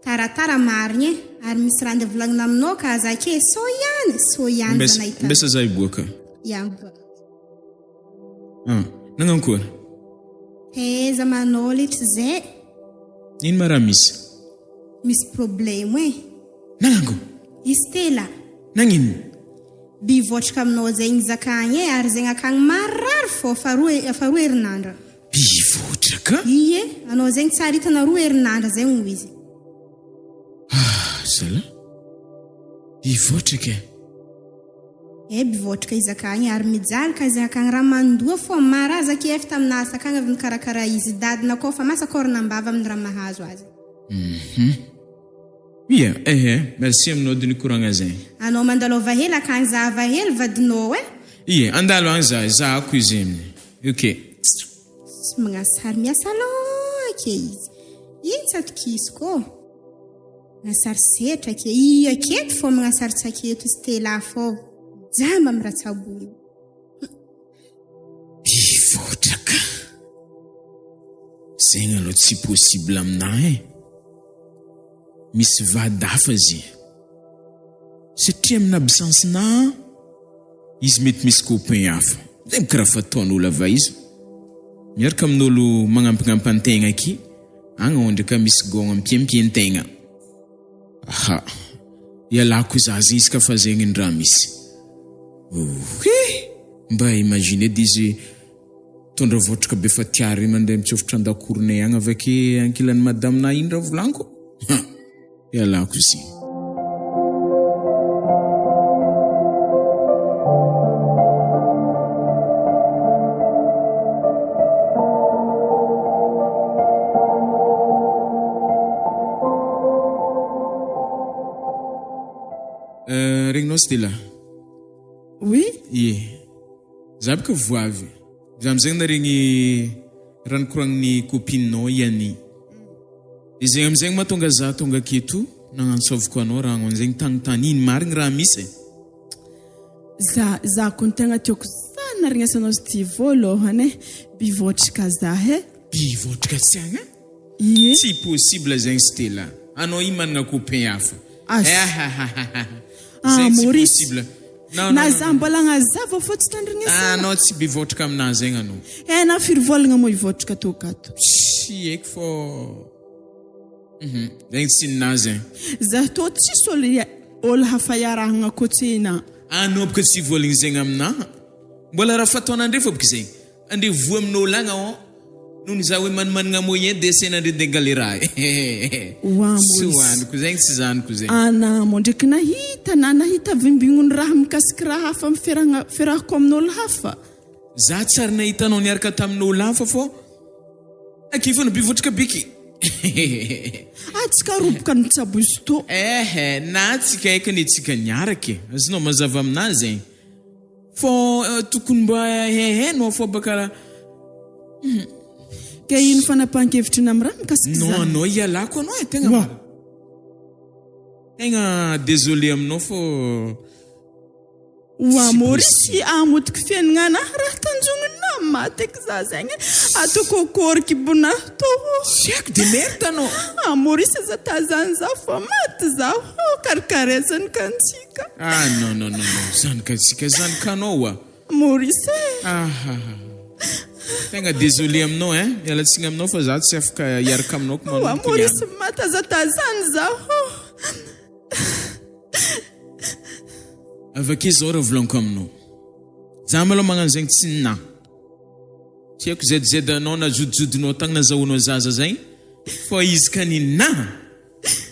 Taratara marigny e, ary misy raha andeha volagnina aminao ka aza ake, sao ihany, sao ihany za nahita. Ambesa za hiboaka. Ya, miboaka. Ah, nagnankory? Taiza manao letry zay. Ino ma raha misy? Misy problème e. Nagnango? I Stella. Nagnino? Bivotraka aminao zegny izy akagny e, ary zegny akagny marary fô fa roa efa roa herinandra. Bivotraka? Ie, anao zegny tsy aritana roa herinandra zegny hoy izy. Ah, zala. Bivotraka e. Eh bivotraka izy akagny ary mijaly ka izy akagny raha mandoa fô maraza ke ef taminà asa akagny avy nikarakara izy dadina kô fa masa kôrina ambava aminy raha mahazo azy. Uhum. Ia, ehe, merci aminao de nikoragna zegny. Anao mandalova hely akagny zahava hely vadinao eh. Ia, andalo agny za, zahako izy aminy. Ok. Tsy magnasary miasa loha ke izy. Ino tsy atokisiko ô. Magnasary setra ke. I aketo fô magnasary tsaketo izy tela fô. Jamba am ratsabony. Mivoatra ka. Zegny aloha tsy possible aminah e. Misy vady hafa ze. Satria amin'ny absence-nah. Izy mety misy copain hafa. Zegny karaha fataon'olo ava izy. Miaraka amin'olo magnampignampy antegna aky, agny ao ndraika misy gôgna mipiampian-tegna. Aha. Ialako za zegny izy ka fa zegny ny raha misy. Ohe! Mba imagine edy izy mitondra vôtraka be fa tiary mandeha mitsofotra an-dakoronay agny avake ankilan'ny madame-na ino raha volagniko? Ha! Ialako tsiny. Euh, regninao Stella? Oui. Ie. Za boka voavy. Za amizay naregny raha nikoragnin'ny copine-nao i Annie. Izay amizay mahatonga za tonga aketo nagnantsoviko anao raha zegny tagnotany ino marigny raha misy e? Za za ko ny tegna tiako za naregnesanao izy ty voalohany e, bivotrika za e. Bivotrika tsy agny a? Ie. Tsy possible zegny Stella, anao io managna copain hafa. Ahahahaha. Zegny tsy Maurice. possible. Non, Na non, za non. mbola agnazava fô tsy tandrignesanao. Anao tsy bivotrika aminahy zegny anao. Eh na firy volagna moa hivotrika tô kato. Tsy haiko fô mhm zegny tsy ninahy zegny. Za tô tsisy olo olo hafa iarahagna koa tsy na. Anao boka tsy hivolagna zegny aminahy. Mbola raha fataonandre fô boka zegny. Andre voa amin'olo agny ao noho ny za hoe manimanagna moyen de asaina andre ndeha galera e. Oa Tsy Maurice. hoaniko zegny tsy zaniko zegny. Anamo ndreky nahita na nahita vimbigno raha mikasiky raha hafa amy fiarahagna fiarahako amin'olo hafa. Za tsy ary nahita anao niaraka tamin'olo hafa fô akia fona bivotrika biky. Ah tsika roboka nitsabo izy tô. Ehe na tsika eky anie tsika niaraka e. Azonao mazava aminazy zegny. Fô tokony mba haihainao fô baka raha. Ka ino fanapahan-kevitry ny amin'ny raha mikasika Non izany? anao ialako anao e tegna Wa. marina. Tegna désolé aminao fô Wa tsy Maurice possible. hamotiky fiaignana anahy raha tanjognina maty eky za zegny ataoko akory kibonah tô. Tsy haiko de merde anao. Ah Maurice aza tazany za fa maty zaho karakaresany ka antsika. Ah non non non non zany ka tsika zany ka anao oa. Maurice eh. Ahaha. Tegna désolé aminao hein, miala tsigny aminao fa za tsy afaka hiaraka aminao ko Oa manomboka Maurice niany. maty aza tazany zaho. Avake zao raha volaniko aminao. Za malôha magnano zegny tsy nina. Tsy haiko ZZ anao na jodijodinao tagny nazahoanao zaza zegny fô izy ka nina.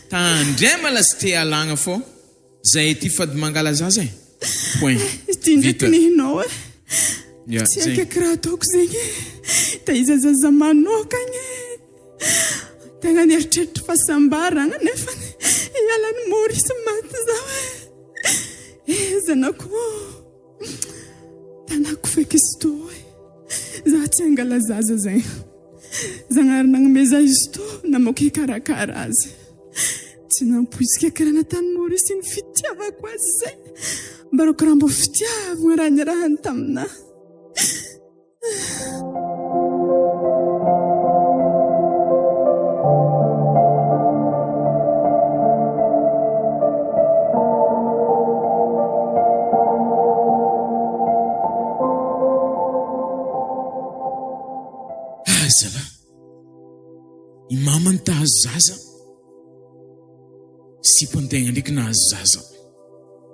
Tandrema la tsy te alagna fô zahay ty fady mangala zaza e. Point. Ity ndraiky Vita. nihinao e. Ya, Tsy zegny. haiko eky raha ataoko zegny e. Taiza zaza manokagna e. Tegna nieritreritra fahasambaragna nefa hialan'i Maurice maty zaho e. Eh zanako ô. Tanako feky izy tô e. Za tsy hangala zaza zegny. Zagnahary nagnome za izy tô namoaka hikarakara azy. Tsy nampoiziko eky raha nataon'i Maurice igny fitiavako azy zay. Mbarako raha mbô fitiavagna raha niarahany taminahy. Ah zalahy, i mama no tahazo zaza, sipan-tegna ndraiky nahazo zaza,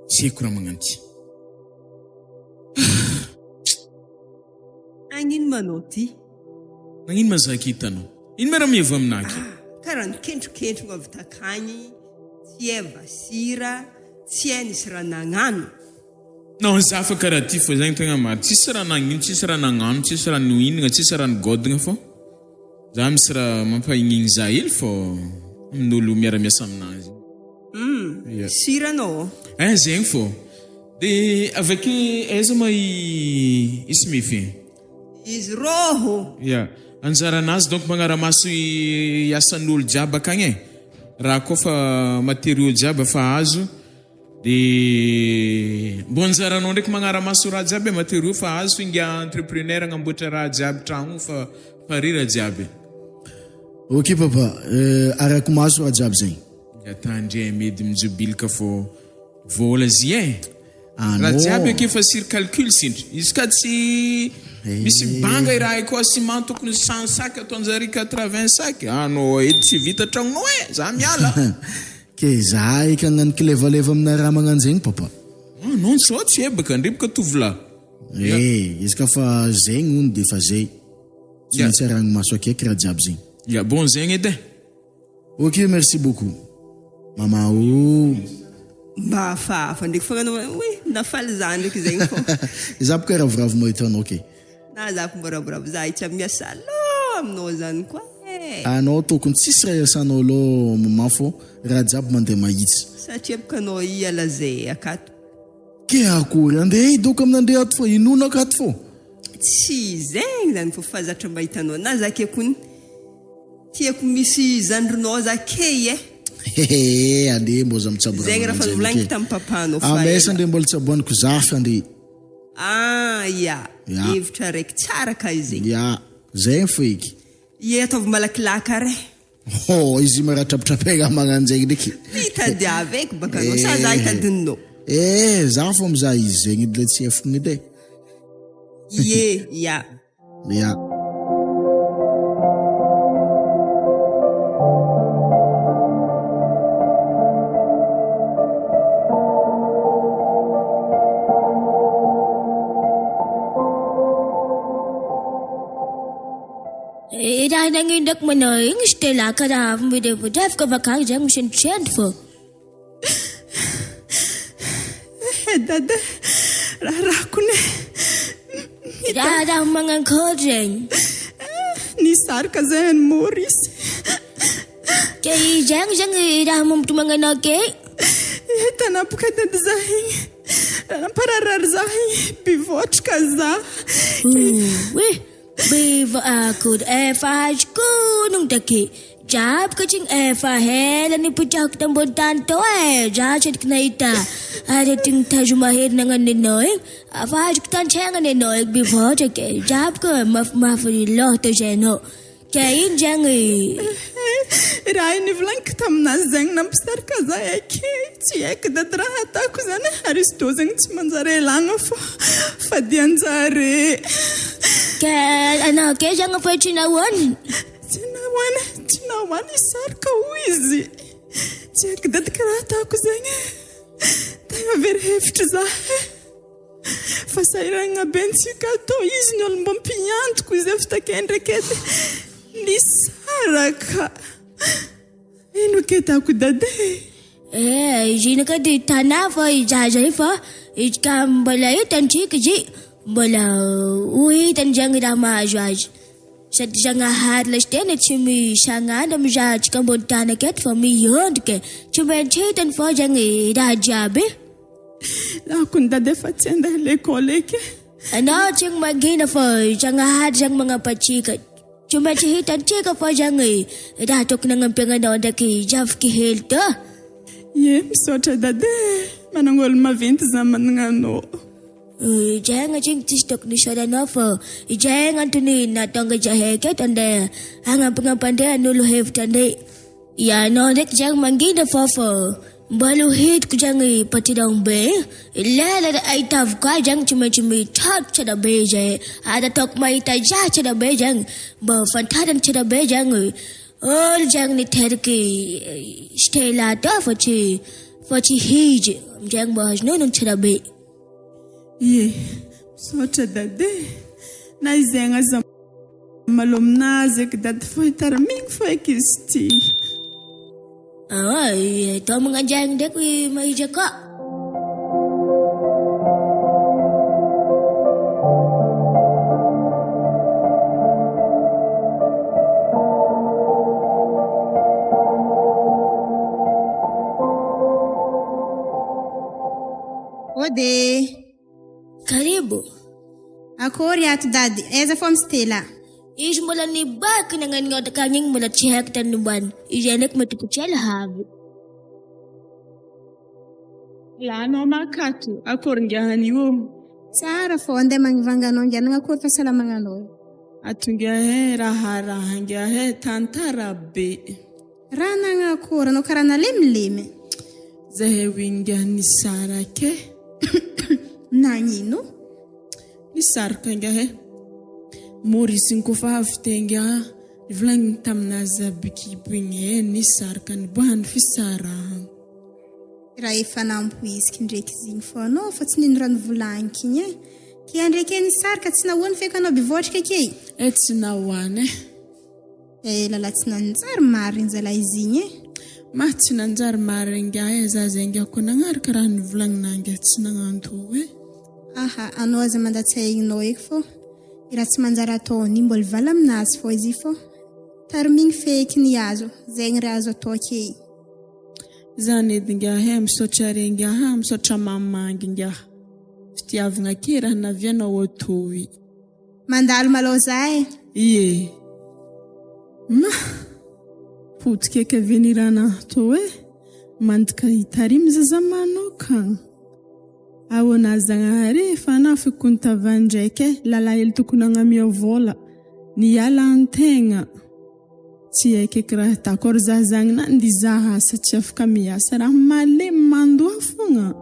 tsy haiko raha magnano ty. Agnino ma anao ty? Nagnino ma za aky hitanao? Ino ma raha miova aminah aky? Ah, karaha nikendrokendrogno avy takagny, tsy hay vasira, tsy hay nisy raha nagnano. Non, za fa karaha ty fô zegny tegna marina. Tsisy raha nagnino, tsisy raha nagnano, tsisy raha nohinagna, tsisy raha nigodagna fô za misy raha mampahignigny za hely fô amin'olo miara-miasa aminahy zegny. Hum, Yeah. sira anao. Eh, zegny fô. De avake aiza ma i i Smith e? Izy rôho. Ya, anjaranazy donc magnaramaso i asan'olo jiaby akagny e. Raha koa fa matériaux jiaby efa azo de mbô anjaranao ndraiky magnaramaso raha jiaby e, matériaux fa azo inga entrepreneur agnamboatra raha jiaby tragno fa pare raha jiaby. Ok papa, arako maso raha jiaby zegny. Nga tandremo edy mijobilika fô vôla zy e! Raha Anao. jiaby ake fa sur calcul sindry. Izy ka tsy misy banga i raha koa ciment tokony 100 sac ataonjare 80 sac. Anao edy tsy vita tragnonao e! Za miala. Ke za eky hagnano kilevaleva amina raha magnano zegny papa. Ah non sao tsy ebaka ndry boka tovolahy. Eh, izy ka fa zegny hono de fa zay. Tsy maintsy arahagny maso akaiky raha jiaby zegny. Ya bon zegny edy e. Ok merci beaucoup mama o. Mba hafahafa ndraiky fagnanaovana hoe nafaly za ndraiky zegny fô. Za boka ravoravo mahita anao ke. Na za ko mba ravoravo za itsy amy miasa lô aminao zany koa e. Anao tokony tsisy raha iasanao lô maman fô raha jiaby mandeha mahitsy. Satria boka anao hiala zay akato. Ke akory andeha hidoko aminandre ato fô inona akato fô. Tsy zegny zany fô fa zatra mahita anao na za ke kony. Tiako misy zandrinao za key eh. Hehe ande mbo za mitsabo Zegny raha fa novolagniko tamin'ny papanao fa ela. Amesa andre mbola tsaboaniko zafy andre. Ah ya, Ya. hevitra araiky tsara ka izegny. Ya, zegny fo eky. Ie ataovy malakilaky ary eh. Hoo izy maratrapitrapegna magnano zegny ndreky. Mitadiava eky baka anao sa za hitadininao. Eh za fô mizaha izy zegny edy le tsy efoko edy eh. Ie ya. Ya. Raha nagnino ndraiky manao igny Stella karaha avy mirevodrevoka avy akagny zegny misendosendo fô. Eh dada, raharahako ne. Raharaha magnankory zegny? Nisaraka zay any Maurice. Ke izegny zegny raha mampitomagny anao ke? Eh, tanapoka dada za igny. Raha nampararirary za igny, bivotrika za. Oy, Bivo akory efa azoko honogno take. Jiaby tsigny efa ela nipotrahako tambony tany tao e, za tsendriky nahita aretigny tazo mahery nagnano nenao igny, efa azoko tantsaigna nenao igny bivotra ke, jiaby ko mafimafy loha teo zay anao. Ka ino zegny? Raha iny nivolagniko taminazy zegny nampisaraka za eky tsy haiko dady raha ataoko zany ary izy tô zegny tsy manjary elagna fô fadianjare. Ka anao ke zegny fa tsy nahoany? Tsy nahoany, tsy nahoany hisaraka hoy izy. Tsy haiko dady karaha ataoko zegny e. Tegna very hevitra za e. Fa sahiragna be ntsika atao izy ny olo mba mpiantoko izy avy take ndraiky edy nisaraka. Ino ke tako dada e? Eh, izy iny ka de tanà fa i zaza io fa izy ka mbola hitantsika izy mbola ho hitany zegny raha mahazo azy. Sady Zagnahary lasiteny tsy misagnandro mizaha antsika ambony tany aketo fa miondrika e. Tsy maintsy hitany fô zegny raha jiaby e. Akony dada efa tsy andeha l'école eky e. Anao tsy mangina fô Zagnahary zegny magnampy antsika. Tsy maintsy hitantsika fô zegny raha tokony hagnampiagna anao ndraiky zafiky hely tô. Ie, misaotra dada e. Managna olo maventy za managna anao. Izay agnatiny tsisy tokony isaoranao fô izay agnatiny nahatonga izahay aketo andeha hagnampignampy andre hanolo hevitra andre. Ianao ndraiky zegny mangina fô fô mbola ho hitako zegny patron be igny, lela ahitavako azy zegny tsy maintsy mitrotro tsara be izahay ary ataoko mahita zah tsara be zegny mba ho fantarany tsara be zegny olo zegny niteraky Stella teo fa tsy fa tsy izy amizegny mba azonao nono tsara be. Ie, misaotra dada e! Na izegny aza malô aminazy eky dada fô itaramigny fô eky izy ty. Aa, atao magnanjegny ndraiky mahija ka. Ode. Karibu. Akory ato dady, aiza fô amy Stella? Izy mbola nibaky nagnano akagny igny mbola tsy haiko tany nombany. Izy ndraiky mety ko tsy ela havy. Lanao makato, akory ngiahany io. Tsara fô, andeha magnivanga anao ngiah, nagnakory fahasalamagnanao? Ato ngiah e, raharaha ngiah e, tantara be. Raha nagnakory anao karaha nalemilemy? Zahay hoy ngiah nisaraka e. Nagnino? Nisaraka ingahy e. Maurice igny koa fa avy teo ingahy nivolagniny taminazy aby kibo igny e, nisaraka niboahan'ny fisarahagna. Raha efa nampoiziky ndreky izy igny fô anao fa tsy nino raha nivolagniko igny e. Ke andreky e nisaraka tsy nahoany feky anao bivôtrika ke? Eh tsy nahoany e. Eh lala tsy nanjary marigny zalahy izy igny e. Mah tsy nanjary marigny ingahy e, za zay ingahy koa nagnaraka raha nivolagnina ingahy tsy nagnanto e. Aha, anao aza mandatsa-aigninao eky fô i raha tsy manjary ataony mbola vala aminazy fô izy fô tarimigny feky ny azo, zegny raha azo atao ke. Zany edy ingahy e, misaotra re ingahy a, misaotra mamangy ingahy, fitiavagna ke raha navianao atoy. Mandalo malôha za e. Ie. Ma! Potika eky avenir anah tô e, mandika hitarimy zaza manokagna. Ahoana Zagnahary e, fa nafiko ny tavandraiky e, lalahelo tokony hagnamia vôla, niala antegna. Tsy haiko eky raha d'accord za zagny na ndizaha asa tsy afaka miasa raha malemy mandoa fogna.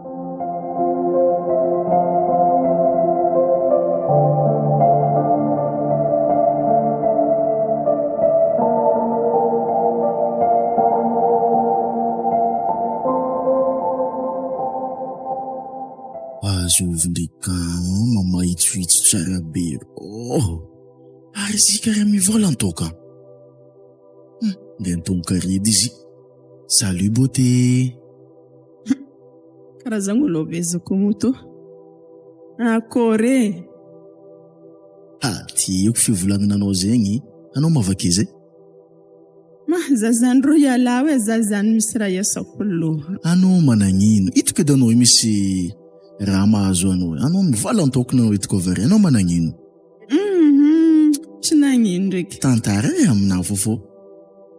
Azovy ndraiky ka mamahitsohitso tsara be rô. Ary izy kara mivola antoka. Hum, ndeha antomboka redy izy. Salut beauté. Karazagna olo avezako moto. Akôry e. Ha, tiako fivolagnana anao zegny. Anao mavake zay. Ma, za zany rô ialahy hoe za zany misy raha iasako loha. Anao managnino? Itoko edy anao io misy raha mahazo anao. Anao mivala antokona anao itoko avy ary. Anao managnino? Hum tsy nagnino ndraiky. Tantara e aminah fôfô.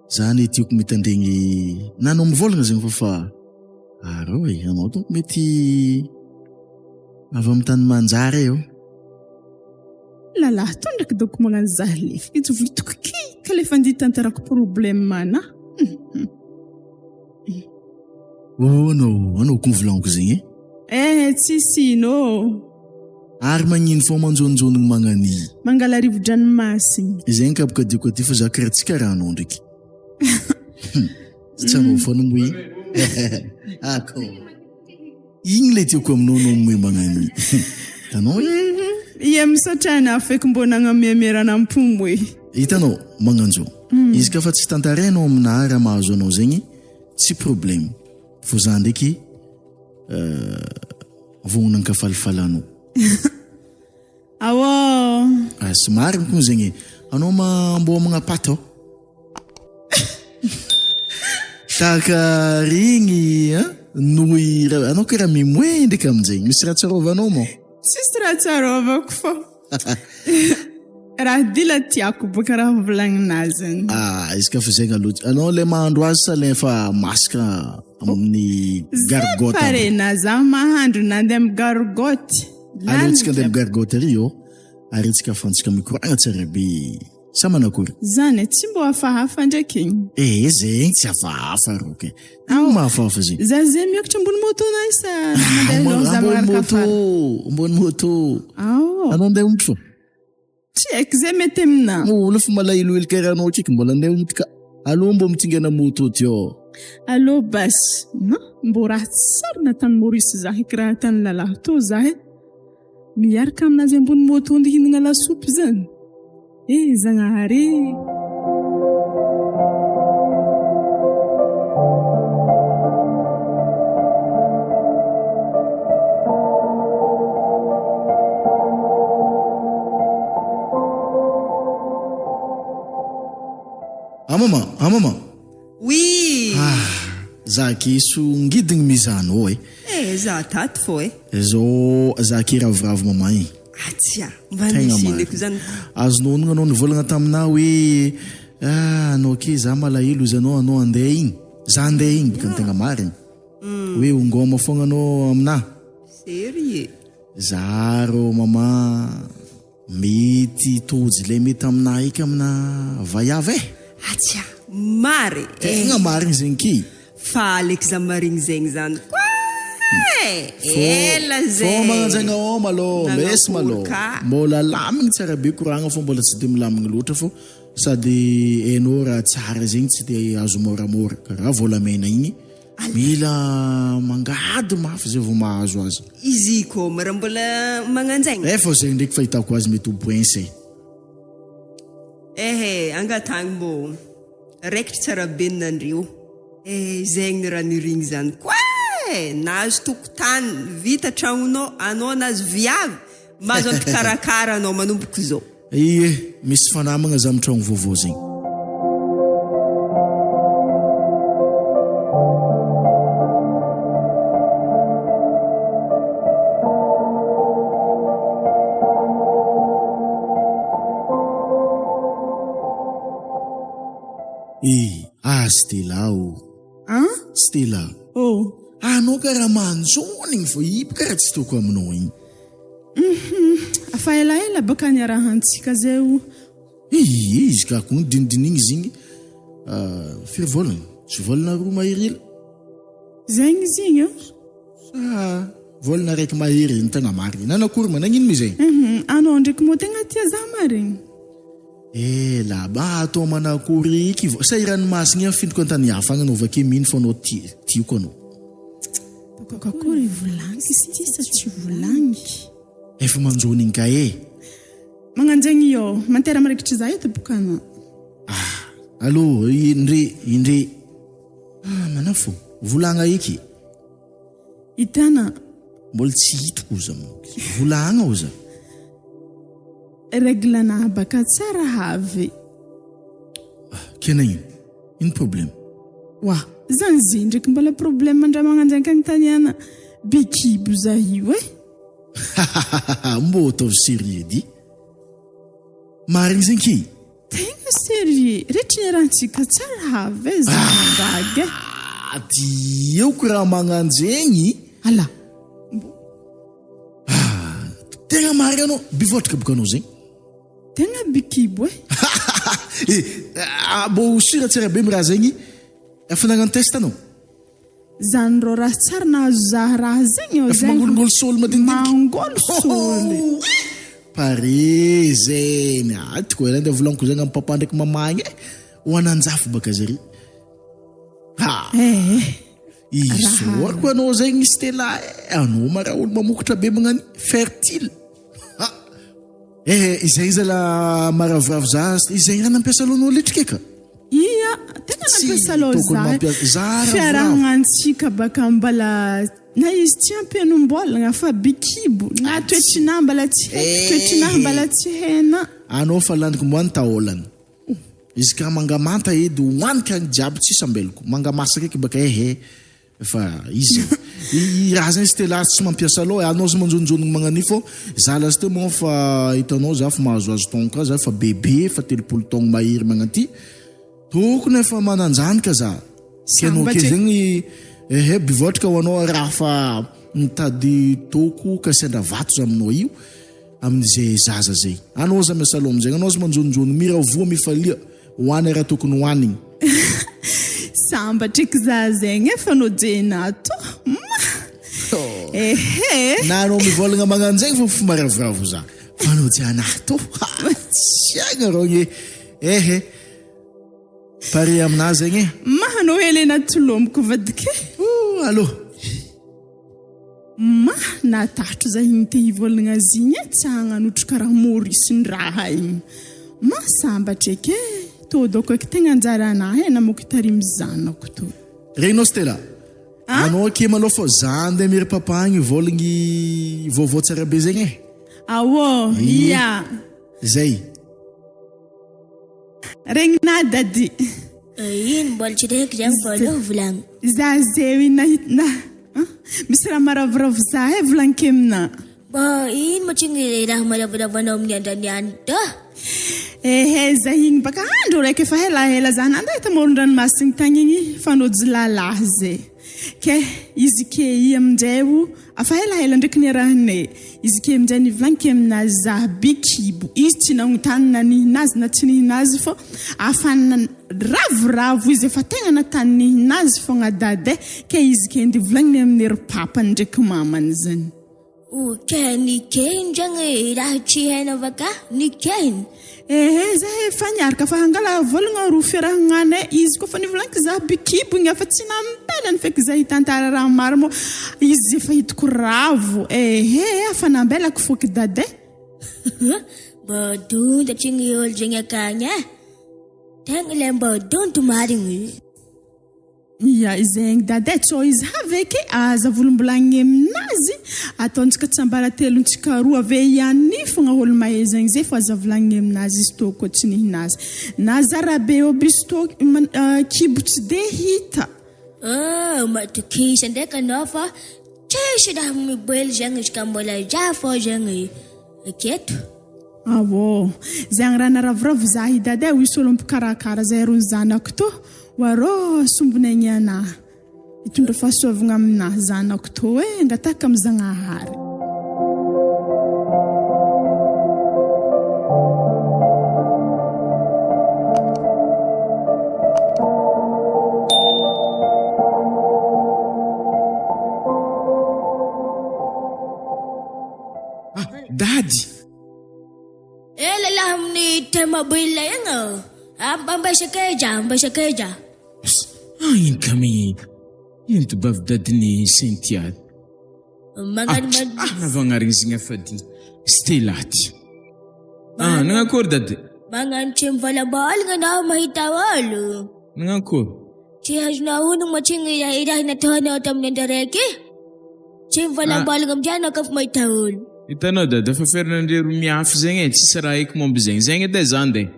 Za anie tiako mitandregny na anao mivôlagna zegny fô fa arô e anao donko mety avy amy tany manjary e ô. Lalahy tô ndraiky donko magnano zah lefy izy vitako kika le fandihy tantarako problème anah. Ô anao anao ko volagniko zegny e. Eh tsisy ino ô. Ary magnino fô manjônjônigny magnania. Mangala rivo-dranomasigny. Zegny ka boka dioko aty fa za kara tsy kara anao ndraiky. Tsy anao foana moa Ako. Igny le tiako aminao anao moe magnania. Hitanao e? Ie misaotra anah feky mbô nagnamiamirana am-po moe. Hitanao magnanjô. Izy ka fa tsy tantarainao aminah raha mahazo anao zegny tsy problème. Fô za ndraiky Vognona ankafalifalanao. Aô. Ah, sy marigny koa zegny e. Anao ma mbô magnapaty ao. Tahaka regny an, noho i anao karaha mimoe ndraiky aminjegny. Misy raha tsarovanao moa? Tsisy raha tsarovako fô. Raha dila tiako boka raha volagninazy igny. Ah, izy ka fa zegny aloha. Anao le mahandro azy sa le efa masaka amin'ny gargote? Zay pare na za mahandro na andeha amin'ny gargote. Aleo tsika andeha amin'ny gargote ary ô. Ary tsika afahantsika mikoragna tsara be. Sa manakory? Zany e, tsy mbô hafahafa ndraiky igny. Eh, zegny tsy hafahafa rô ke. Ino mahafahafa zegny? Za zegny miakatra ambony moto na sa mandeha aloha za Ambony magnaraka moto, afara? ambony moto. Ao. Anao andeha omby fô? Tsy haiko zay mety aminà. Olo fa malahelohelo karaha anao akaiky mbola andeha omby ka. Aleo mbô mitingana moto ty ô. Allo basy, mbô raha tsary natany Maurice za eky raha tany lalahy tô za e. Miaraka aminazy ambony moto ndeha hihinagna lasopy zany. Eh Zagnahary eh. Ah maman, ah maman. Oui. Ah, za keso ngidigny mizaha anao eh. Eh, za tato fô eh. Zao za ke ravoravo maman eh. Atsia, mba nisy ineko zany. Azonao onogna anao nivolagna taminah hoe ah anao ke za malahelo izy anao anao andeha igny. Za andeha igny bôka ny tegna marigny. Hoe ho ngôma fogna anao aminah. Sérieux? Za rô maman Mety tojo ilay mety aminà eky aminà vaiavy eh! Atsia! Marigny eh! Tegna marigny zegny ki! Faly eky za marigny zegny zany koa! e! Ela Fô zay! magnanjaigna ao malô, mesy Nagnakory malô. ka. Mbola lamigny tsara be koragna fô mbola tsy de milamigny loatra fô sady hainao raha tsara zegny tsy de azo môramôra karaha volamena igny mila mangady mafy zay vao mahazo azy. Izy kô ma raha mbola magnanjaigna. Eh fô zegny ndraiky fahitako azy mety ho poince e. Ehe, angatagny mbô raikitra tsara be ny nandreo. Eh, zegny ny raha nirigny zany koa e! Nahazo tokotany, vita tragnonao, anao nahazo viavy, mahazo ampikarakara anao manomboka izao. Ie, misy fanamagna za am tragno vaovao zegny. E, ah Stella ô. An? Stella. Oh. Anao karaha manjona igny fô, io karaha tsy toko aminao igny. Hum, afa elaela baka niarahantsika zay o. Ie, izy ka koa dinidinigny izy igny. Firy volagna? Tsy volagna roa mahery ela? Zegny izy igny o. Sa volagna araiky mahery ny tegna marigny. Nanakory ma, nagnino ma izay? Hum, anao ndraiky moa tegna tia za marigny. Ela, mba atao manakory eky vao, sa i ranomasina igny afindriko antany hafa agny anao avake mino fa anao tia, tiako anao. Ataoko akory volagny izy ity sa tsy volagny? Efa manjony igny ka e! Magnanjegny io, mantera miraikitry za eto boka anao. Ah, allo, indre, indre. Ah, manafo, volagna eky. Hitana. Mbola tsy hitako oza aminao. Volagna oza. Règle na baka tsara have. Ah, kena ino? Ino problème? Wa, zany ze ndraiky mbola problème ndra magnanjanka agnontaniana be kibo za io eh. Mbô ataovy sérieux edy. Marigny zegny ki? Tegna sérieux, retry niarahantsika tsara have eh, za mangaga eh. Ah, dioko raha magnanjegny. Ala. Ah, tegna marigny anao, bivotraka boka anao zegny. Tegna bikibo eh. Eh, ah, mbô sûr tsara be miraha zegny, efa nagnano test anao? Zany rô raha tsary nahazo za raha zegny ô Efa mangolingolo sôly madinidiniky. Mangolo sôly. Pare zegny, ah, tiko ela ndeha volagniko zegny amy papa ndraiky mama igny eh, ho ananjafy baka zare. Ha. Eh. Isaorako anao zegny Stella eh, anao ma raha olo mamokatra be magnano fertile. Ha. Eh, izay zala maravoravo za, izay raha nampiasa lohanao letrika ka. Ia, tegna nampiasa loha za. Za Fiarahagnantsika baka mbala na izy tsy ampianombolagna fa bikibo na toetrinà mbala tsy haiko, toetrinà mbala tsy hainà. Anao fa laniko mboany taolana. Izy ka manga manta edy hoaniko agny jiaby tsisy ambeloko. Manga masaka eky baka ehe. Fa izy i raha zegny Stella tsy mampiasa loha e, anao sy manjononjonogno magnan'io fô za lasteo moa fa hitanao za fa mahazoazo taogno ka za fa bebe fa 30 taogno mahery magnanty tokony efa mananjanaka za ke anao ke zegny ehe bivotrika ho anao raha fa mitady toko ka sendra vato za aminao io amin'izay zaza zay anao za miasa loha amizay anao sy manjononjono miravoa mifalia hoany raha tokony hoanigny. Sambatra eky za zegny e fa nojena ato ma ehe. Na anao mivolagna magnanjegny fô fo maravoravo za fa nojena ato ha tsy haigna rô gne ehe pare aminah zegny e. Ma anao hely anaty lomiko vadiko e. Ouh allô. Ma natahotra za igny te hivolagna azy igny e, tsy hagnanotro karaha Maurice ny raha igny. Ma sambatra eky e, tô dôko eky tegna anjaranahy e, namoaka tarimy zanako tô. Regninao Stella, anao ake malôha fô za andeha miery papa agny hivolagny vaovao tsara be zegny e. Aô, ia. Zay. Regninà Daddy. Ino mbola tsy reko zegny vao aleo volagny. Za zeo iny nahita na misy raha maravoravo za e volagniko aminà. Mbô ino moa tsigny raha maravoravo anao amin'ny andra niany tô? Ehe za igny baka andro raiky efa helahela za nandeha tamoron-dranomasigny tagny igny fa nody lalahy zay. Ke izy ke i aminjay o afa elaela ndraiky niarahanay. Izy ke aminjay nivolagniky aminazy zah by kibo. Izy tsy nagnontany na nihina azy na tsy nihina azy fô afa ravoravo izy efa tegna natany nihina azy fogna dada e. Ke izy ke ndeha volagniny amin'ny ry papany ndraiky mamany zany. O kay nikehiny zagny raha tsy hainao vaka nikehiny. Ehe zahay efa niaraka fa hangala volagna ro fiarahagnanay izy koa fa nivolagniky za by kibo igny efa tsy nampelany feky za hitantara raha maro moa izy efa hitako ravo ehe efa nambelako foky dada e. Mbô donto tsy ny olo zegny akagny e, tegna le mbô donto marigny. Ia, zegny dada e, tsô izy haveke aza volombolagniny aminazy, ataontsika tsiambaratelontsika roa ave ihany fogna olo mahay zegny zay fô aza volagniny aminazy izy tô koa tsy nihina azy na zarabe eo bisto kibo tsy de hita. Oh, matokisa ndraiky anao fa tsisy raha miboely zegny izy ka mbola za fô zegny aketo. Awô, zegny raha naravoravo za i dada e, hoy solo mpikarakara zay rony zanako tô. Warô sombinaigny anah, hitondra fahasoavagna aminah zanako tô e, angatahako am Zagnahary. Ah, Dady! Ela lahy amin'ny tomobile igny ô. Amba sakaiza, amba sakaiza. Ah, ino kamy ino to bavy dadin'i Cynthia. Magnano ah, ah, navagnarigny zigny afady Stella ty. Ah, nagnakory dady? Magnano tsy mivalabalagna anao mahita olo. Nagnakory? Tsy azonao onogno mantsy i raha nataonao tamin'ny andro araiky i. Tsy mivalambalagna amin'izay anao kafa mahita olo. Hitanao dada fa Fernandero miafy zegny e, tsisy raha haiko momba zegny, zegny edy e za ndeha.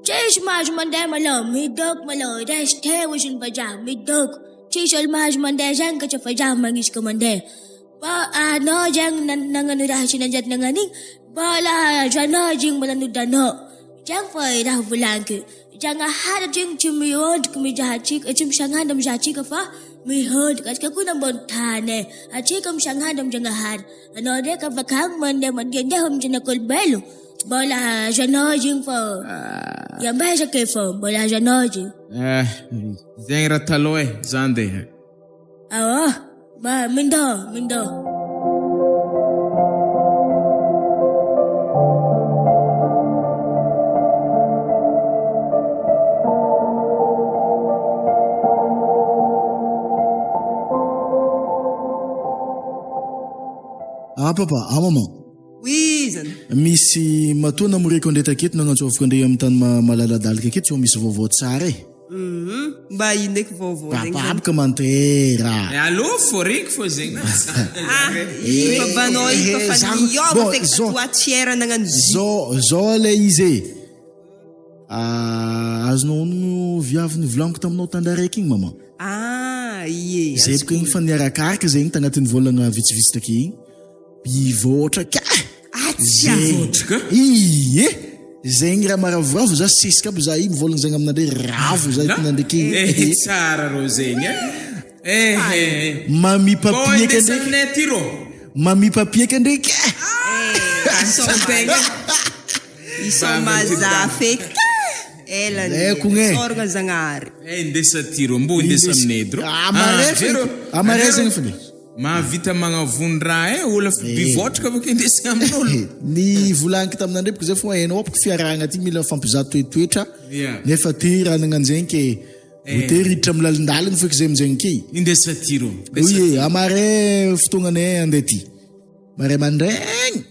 Tsisy mahazo mandeha malôha, midoko malôha, reste hozy ny vazaha, midoko. Tsisy olo mahazo mandeha zegny ka tsy vazaha magnisika mandeha. Fa anao zegny nagnano raha tsy nanjary nagnano igny, mbola azonao izy igny mbola nodanao. Zegny fô raha volagniko. Zagnahary zegny tsy miondriky mizaha antsika, tsy misagnandra mizaha antsika fa mihondrika, antsika koa ambony tany e, antsika misagnandra amin-Jagnahary, anao ndraiky afaka agny mandeha mandehandeha amin'ny zanak'olombelo, mbola azonao izy igny fô iambezaka e fô mbola azonao izy igny. Eh, zegny raha taloha e, za ndeha. Aô, ma mindô, mindô. Ah papa, ah maman. Oui zany. Misy matoa namoriako andre taketo nagnantsôviko andre amin'ny tany malaladalika aketo sao misy vaovao tsara e. Hum mba ino eky vaovao zegny zany. Papaboka mantera. Eh allo fô regny fô zegny Ah i babanao io fa fa niova feky tato tsy era nagnano zy. Zao zao ilay izy e. Azonao onogno viavy nivolaniko taminao tandraraiky igny maman. Ah ie. Zay boka igny fa niarakaraka zegny tagnatin'ny volagna vitsivitsy take igny. Mivoatra ka! Atsia! Mivoatra ka? Ie! Zegny raha maravoravo za sesika aby za io mivolagna zegny aminandre ravo za hitinandre ke. Eh tsara rô zegny eh. Eh eh. Mamipapieka ndraiky. aminay aty rô. Mamipapieka ndraiky eh. Eh, asaotegna. Isao mazafy eky. Ela ny ela. Soragna Zagnahary. Eh indesa aty rô, mbô indesa aminay edy rô. Ah mare fo. Ah mare zegny fo. Mahavita magnavony raha eh, olo efa bivotraka avy ake indesina amin'olo. Ny volagniko taminandrepoko zay fô hainao boko fiarahagna ty mila mifampizaha toetoetra nefa ty raha nagnanjegny ke voatery hiditra amy lalindaligny feky zay aminjegny ke. Indesa aty rô. Oui e, amaray fotoagnanay andeha ty. Maray mandraigny.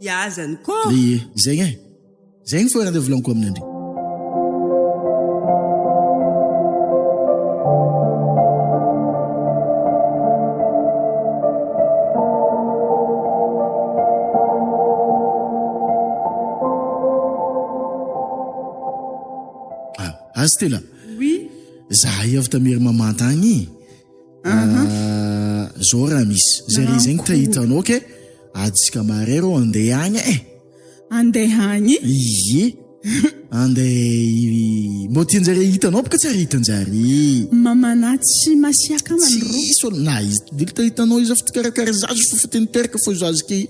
Iazany koa. Ie, zegny e. Zegny fô raha andeha volagniko aminandre. Ah, azy tela. Oui. Zahay avy tamin'ny mamanta agny. Ah, zao raha misy. Zare zegny te hitanao ke atsika mare rô andeha agny eh. Andeha agny? Ie. Andeha mbô tianjare hitanao boka tsy ary hitanjare. Mamanà tsy masiaka amany rô. Tsisy olo na izy dilta hitanao izy fa karakara zaza fo fa teniteraka fo zaza ke.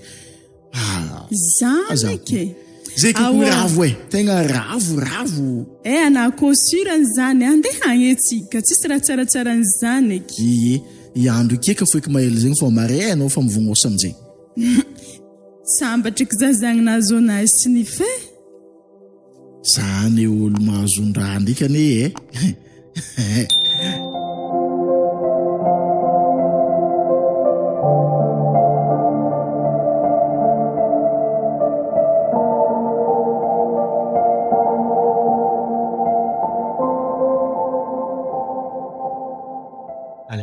Ah. Zany ke. Zay ke ko ravo e. Tegna ravo ravo. Eh anà ko sûr an'izany andeha agny tsika tsisy raha tsaratsara an'izany eky. Ie, i andro ike ka foeky maela zegny fô mare anao fa mivognosa aminjay. Sambatra eky za zagny nahazo anazy sy ny fe. Zany olo mahazon-draha ndraiky anie e.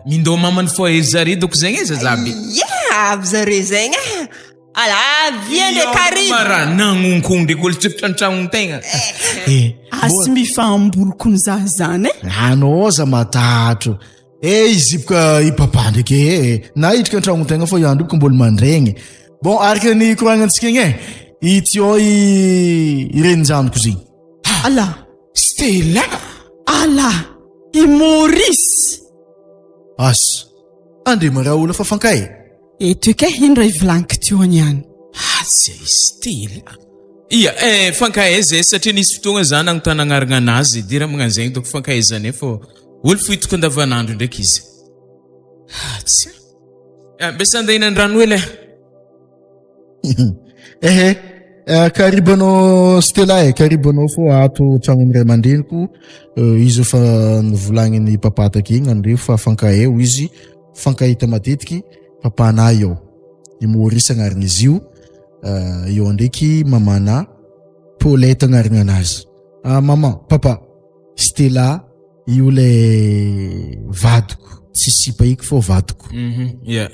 Mindô mamany fô ery zare doko zegny e zazabe. Ia, avy zare zegny e. Ala, avia ndraiky ary. Mara nagnonkogno ndraiky olo tsy an-tragnon-tegna. Eh, Asy mifamboloko ny za zany e. Anao aza matatro. Eh, izy boka i papa ndraiky e. Na hidrika an-tragnon-tegna fô iandro boka mbola mandregny. Bon, araka ny koragnantsika igny e. Ity ao i i renin-janako zegny. Ala. Stella. Ala. I Maurice. Asa. Andriamaraola fa fankae. Eto eky eh, ino raha ivolaniko teo niany. Aza i Stella. Ia eh, fankaaiza eh, satria nisy fotoagna za nagnontany agnarana anazy, de raha magnano zegny dônko fankahaizanay fô olo fo hitako andavanandro ndraiky izy. Atsia. Ah, mbesa andeha hihinan-drano hely eh. Ehe, eh, karibo anao Stella e, karibo anao fô ato tragnon'ny ray aman-dreniko, eh, izy efa novolagnin'ny papa take igny andreo fa fankahay hoy izy, fankahita matetiky papanay ao, i Maurice agnarana izy io, eh, eo ndraiky mamana Paulette agnarana anazy. Ah, maman, papa, Stella io le vadiko, tsy sipa eky fô vadiko. Mhm, yeah.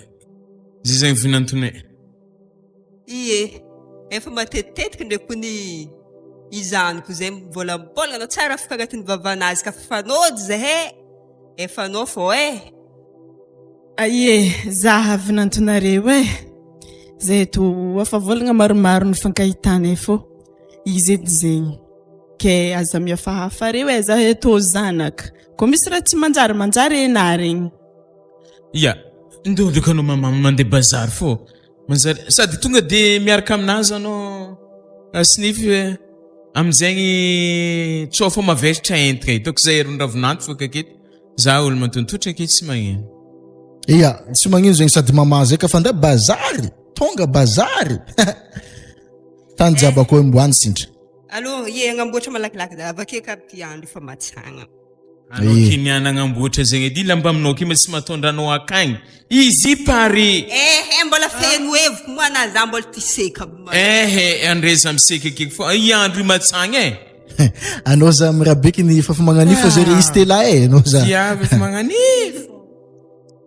Zay zegny vinantonay. Ie, efa matetitetika ndraiky koa ny izany ko zay mivôlambôlagna anao tsara afaka agnatin'ny vavanazy ka fa fanôdy zahay efa anao fô eh. Ie, za vinantonareo eh. Zay to efa vôlagna maromaro nifankahitanay fô izy edy zegny. Ke aza mihafahafa reo eh, zahay tô zanaka. Kô misy raha tsy manjary manjary enah regny. Ya, ndao ndraiky anao mama mandeha bazary fô manjary sady tonga de miaraka aminazy anao Snif amin'izegny tsao fô mavesatra entagna hitako zay aron-dravinanto fô akaketo za olo matontotra aketo tsy magnino. Ya, tsy magnino zegny sady mama zay ka fa ndray bazary, tonga bazary tany jiaby akao imboany sintra. Allo, ie agnamboatra malakilaky za avake ka ty andro efa matsagna. Anao eh. kinià nagnamboatra zegny edy lamba aminao ky ma tsy mahatondra anao akagny izy pare. Eh, mbola feno heviko moa na za mbola ty seka. Eh, andre za miseka eky fo i andro i matsagna e. Anao za mirabeky ny fafa magnanifo zay re izy tela e anao za. Tiavy fa magnanifo.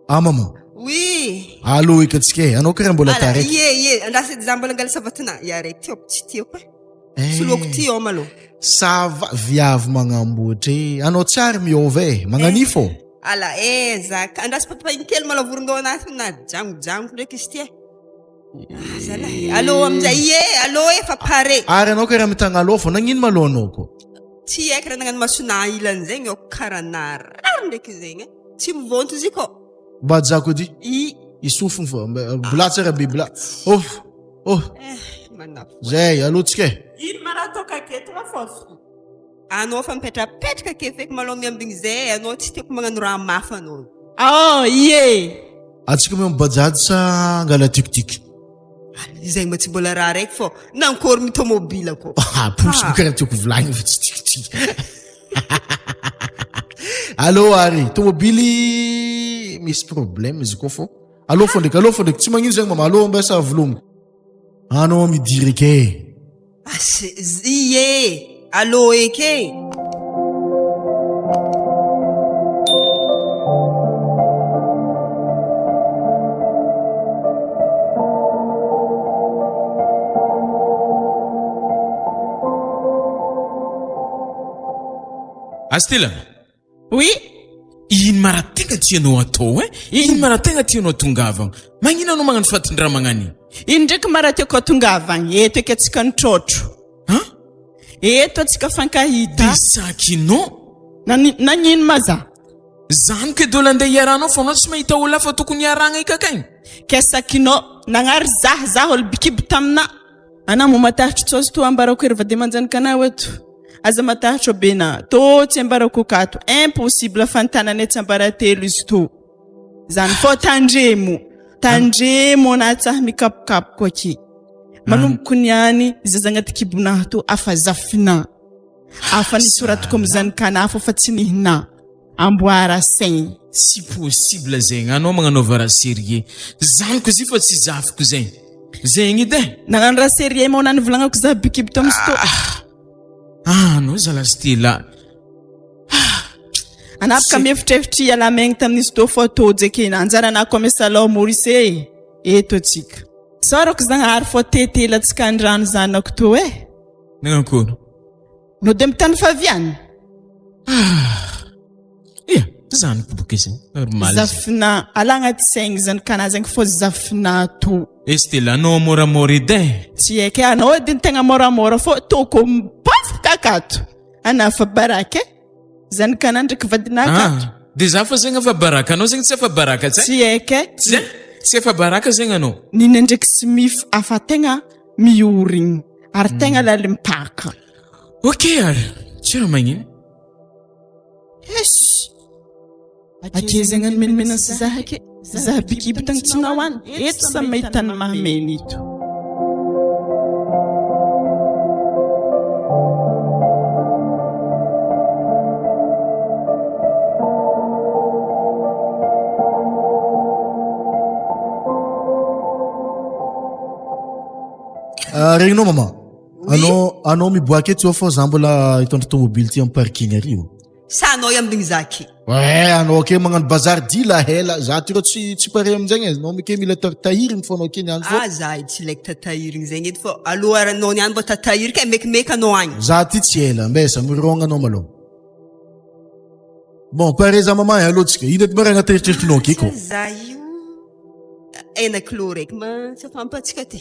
Ah maman. Oui. Allo eky antsika e. Anao karaha mbola taraiky. Ie ie, andraso edy za mbola angala savatina. Ya raiky tiako tsy tiako e. Eh. Soloako ty ao malôha. Ça va viavy magnamboatra e. Anao tsy ary miôva e. Magnanifo. Eh. Ala eh za ka andraso papaigny kely malôha vorondoha anazy na jangojango ndraiky izy ty e. Ah, zalahy. Allo aminjay ie, allo efa pare. Ary anao karaha mitagna alôha fô nagnino malôha anao koa? Tsy haiko raha nagnano masonà ilany zegny ao karaha narary ndraiky zegny e. Tsy mivônto izy kô. Mba jako edy. I. Isofigny fô. Bilà tsara be bilà. Oh. Oh. Eh, manafo. Zay, allo tsika e. Ino ma raha ataoko aketo ma fôfo? Anao fa mipetrapetraka ake feky malôha miambigny zay, anao tsy tiako magnano raha mafy anao. Oh, ie. Antsika miomby bajaj sa angala tiktik? Izay mba tsy mbola raha raiky fô nankôry mi tômôbila kô. Ah, posy mo karaha tiako volagnina fa tsy tiktik. Allo ary, tômôbily misy problème izy koa fô. Allo fô ndraiky, allo fô ndraiky, tsy magnino zegny mama, allo ambesa vilomiko. Anao midira eky e. As, ie, allo eky e. Astela. Oui. Ino ma raha tegna tianao atao hein? Ino ma raha tegna tianao atongavagna? Magnino anao magnano fatin-draha magnan'igny? Ino ndraiky ma raha tiako atongavagna? Eto eky antsika nitrôtro. Hein? Eto atsika fankahita. De sakinao. Nagnino ma za? Zany ke dôla andeha hiarahanao fa anao tsy mahita olo hafa tokony hiarahagna ikakaigny. Ke sakinao, nagnary za, za olo bikibo tamina. Anà moa matahotro tsôsy tô ambarako ery vady aman-janakanahy eto. Aza matahotro be na, tô tsy ambarako akato, impossible fa ny tananay tsiambaratelo izy tô. Zany fô tandremo, tandremo anà tsaha mikapokapoko aky. Manomboko niany, zaza agnaty kibonah tô afa zafinà. Afa nisoratiko am zanakanahy fô fa tsy nihinà. Amboara saigny. Tsy possible zegny, anao magnanaova raha sérieux. Zanako izy io fa tsy zafiko zegny. Zegny edy e. Nagnano raha sérieux moa nivolagnako za bikibo tamy sto. Ah, anao zalahy Stella. Ah. Anapaka miefitrefitry hiala maigny tamin'ny sto fô tojo ekena. Anjaranah comme salon Maurice e. Eto atsika. Tsaorako Zagnahary fô tetela tsy kandrano zanako to e. Nagnankory? No de mitany faviany. Ah. Ia, zany ko boka izay. Normal. Zafina, ala agnaty saigny zany kana zegny fô zafina to. Estela, anao moramora edy e. Tsy haiko e, anao edy ny tegna moramora fô toko mipafoka akato. Ana fa baraka e. Zany kana ndraiky vadina akato. Ah, de za fa zegny afa-baraka, anao zegny tsy afa-baraka tsy? Tsy haiko e. Tsy tsy afa-baraka zegny anao. Nina ndraiky sy mif afa tegna miorigny ary tegna lalim-paka. Ok ary, tsy raha magnino. Eish! Ake zegny any menimena sy zaha ake, zaha bikibo tagny tsy nao any, eto samy mahita ny mahameny ito. Ah, regninao mama anao anao miboaka eto zao fô za mbola hitondra tomobile ty amin'ny parking ary io Sa anao iambigny za ke? Ouais, anao ake magnano bazary dila hela za ty rô tsy tsy pare amin'izegny e anao ke mila tahirigny fô anao ke niany fô Ah za tsy ilaiko tatahirigny zegny edy fô aloha ary anao niany mbô tatahiriko e mekimeka anao agny. Za ty tsy ela mbesa mirôgna anao malôha Bon pare za mama e alô tsika ino edy ma raha agnaty eritreritinao ake kô? Za io hena kilô raiky ma tsy afampatsika ty.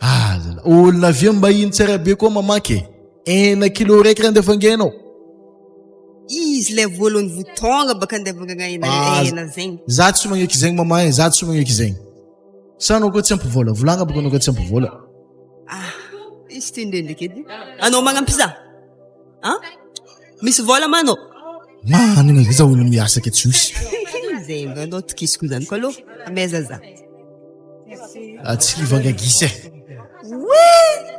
Ah zala, olona avy eo mba ino tsara be koa mama ke. Hena kilo raiky raha andefa angainao. Izy le voalohany vo tonga baka andeha hena ah, hena zegny. Za tsy magneky zegny mama e, za tsy magneky zegny. Sa anao koa tsy ampy vola, volagna baka anao koa tsy ampy vola. Ah, izy ty ndrendriky edy. Anao magnampy za? An? Misy vola ma anao? Manana zay za olo miasa ke tsy misy. Zay mba anao tokisiko zany ko aloha. Amaiza za. Ah, tsy vanga gisa e. Oe!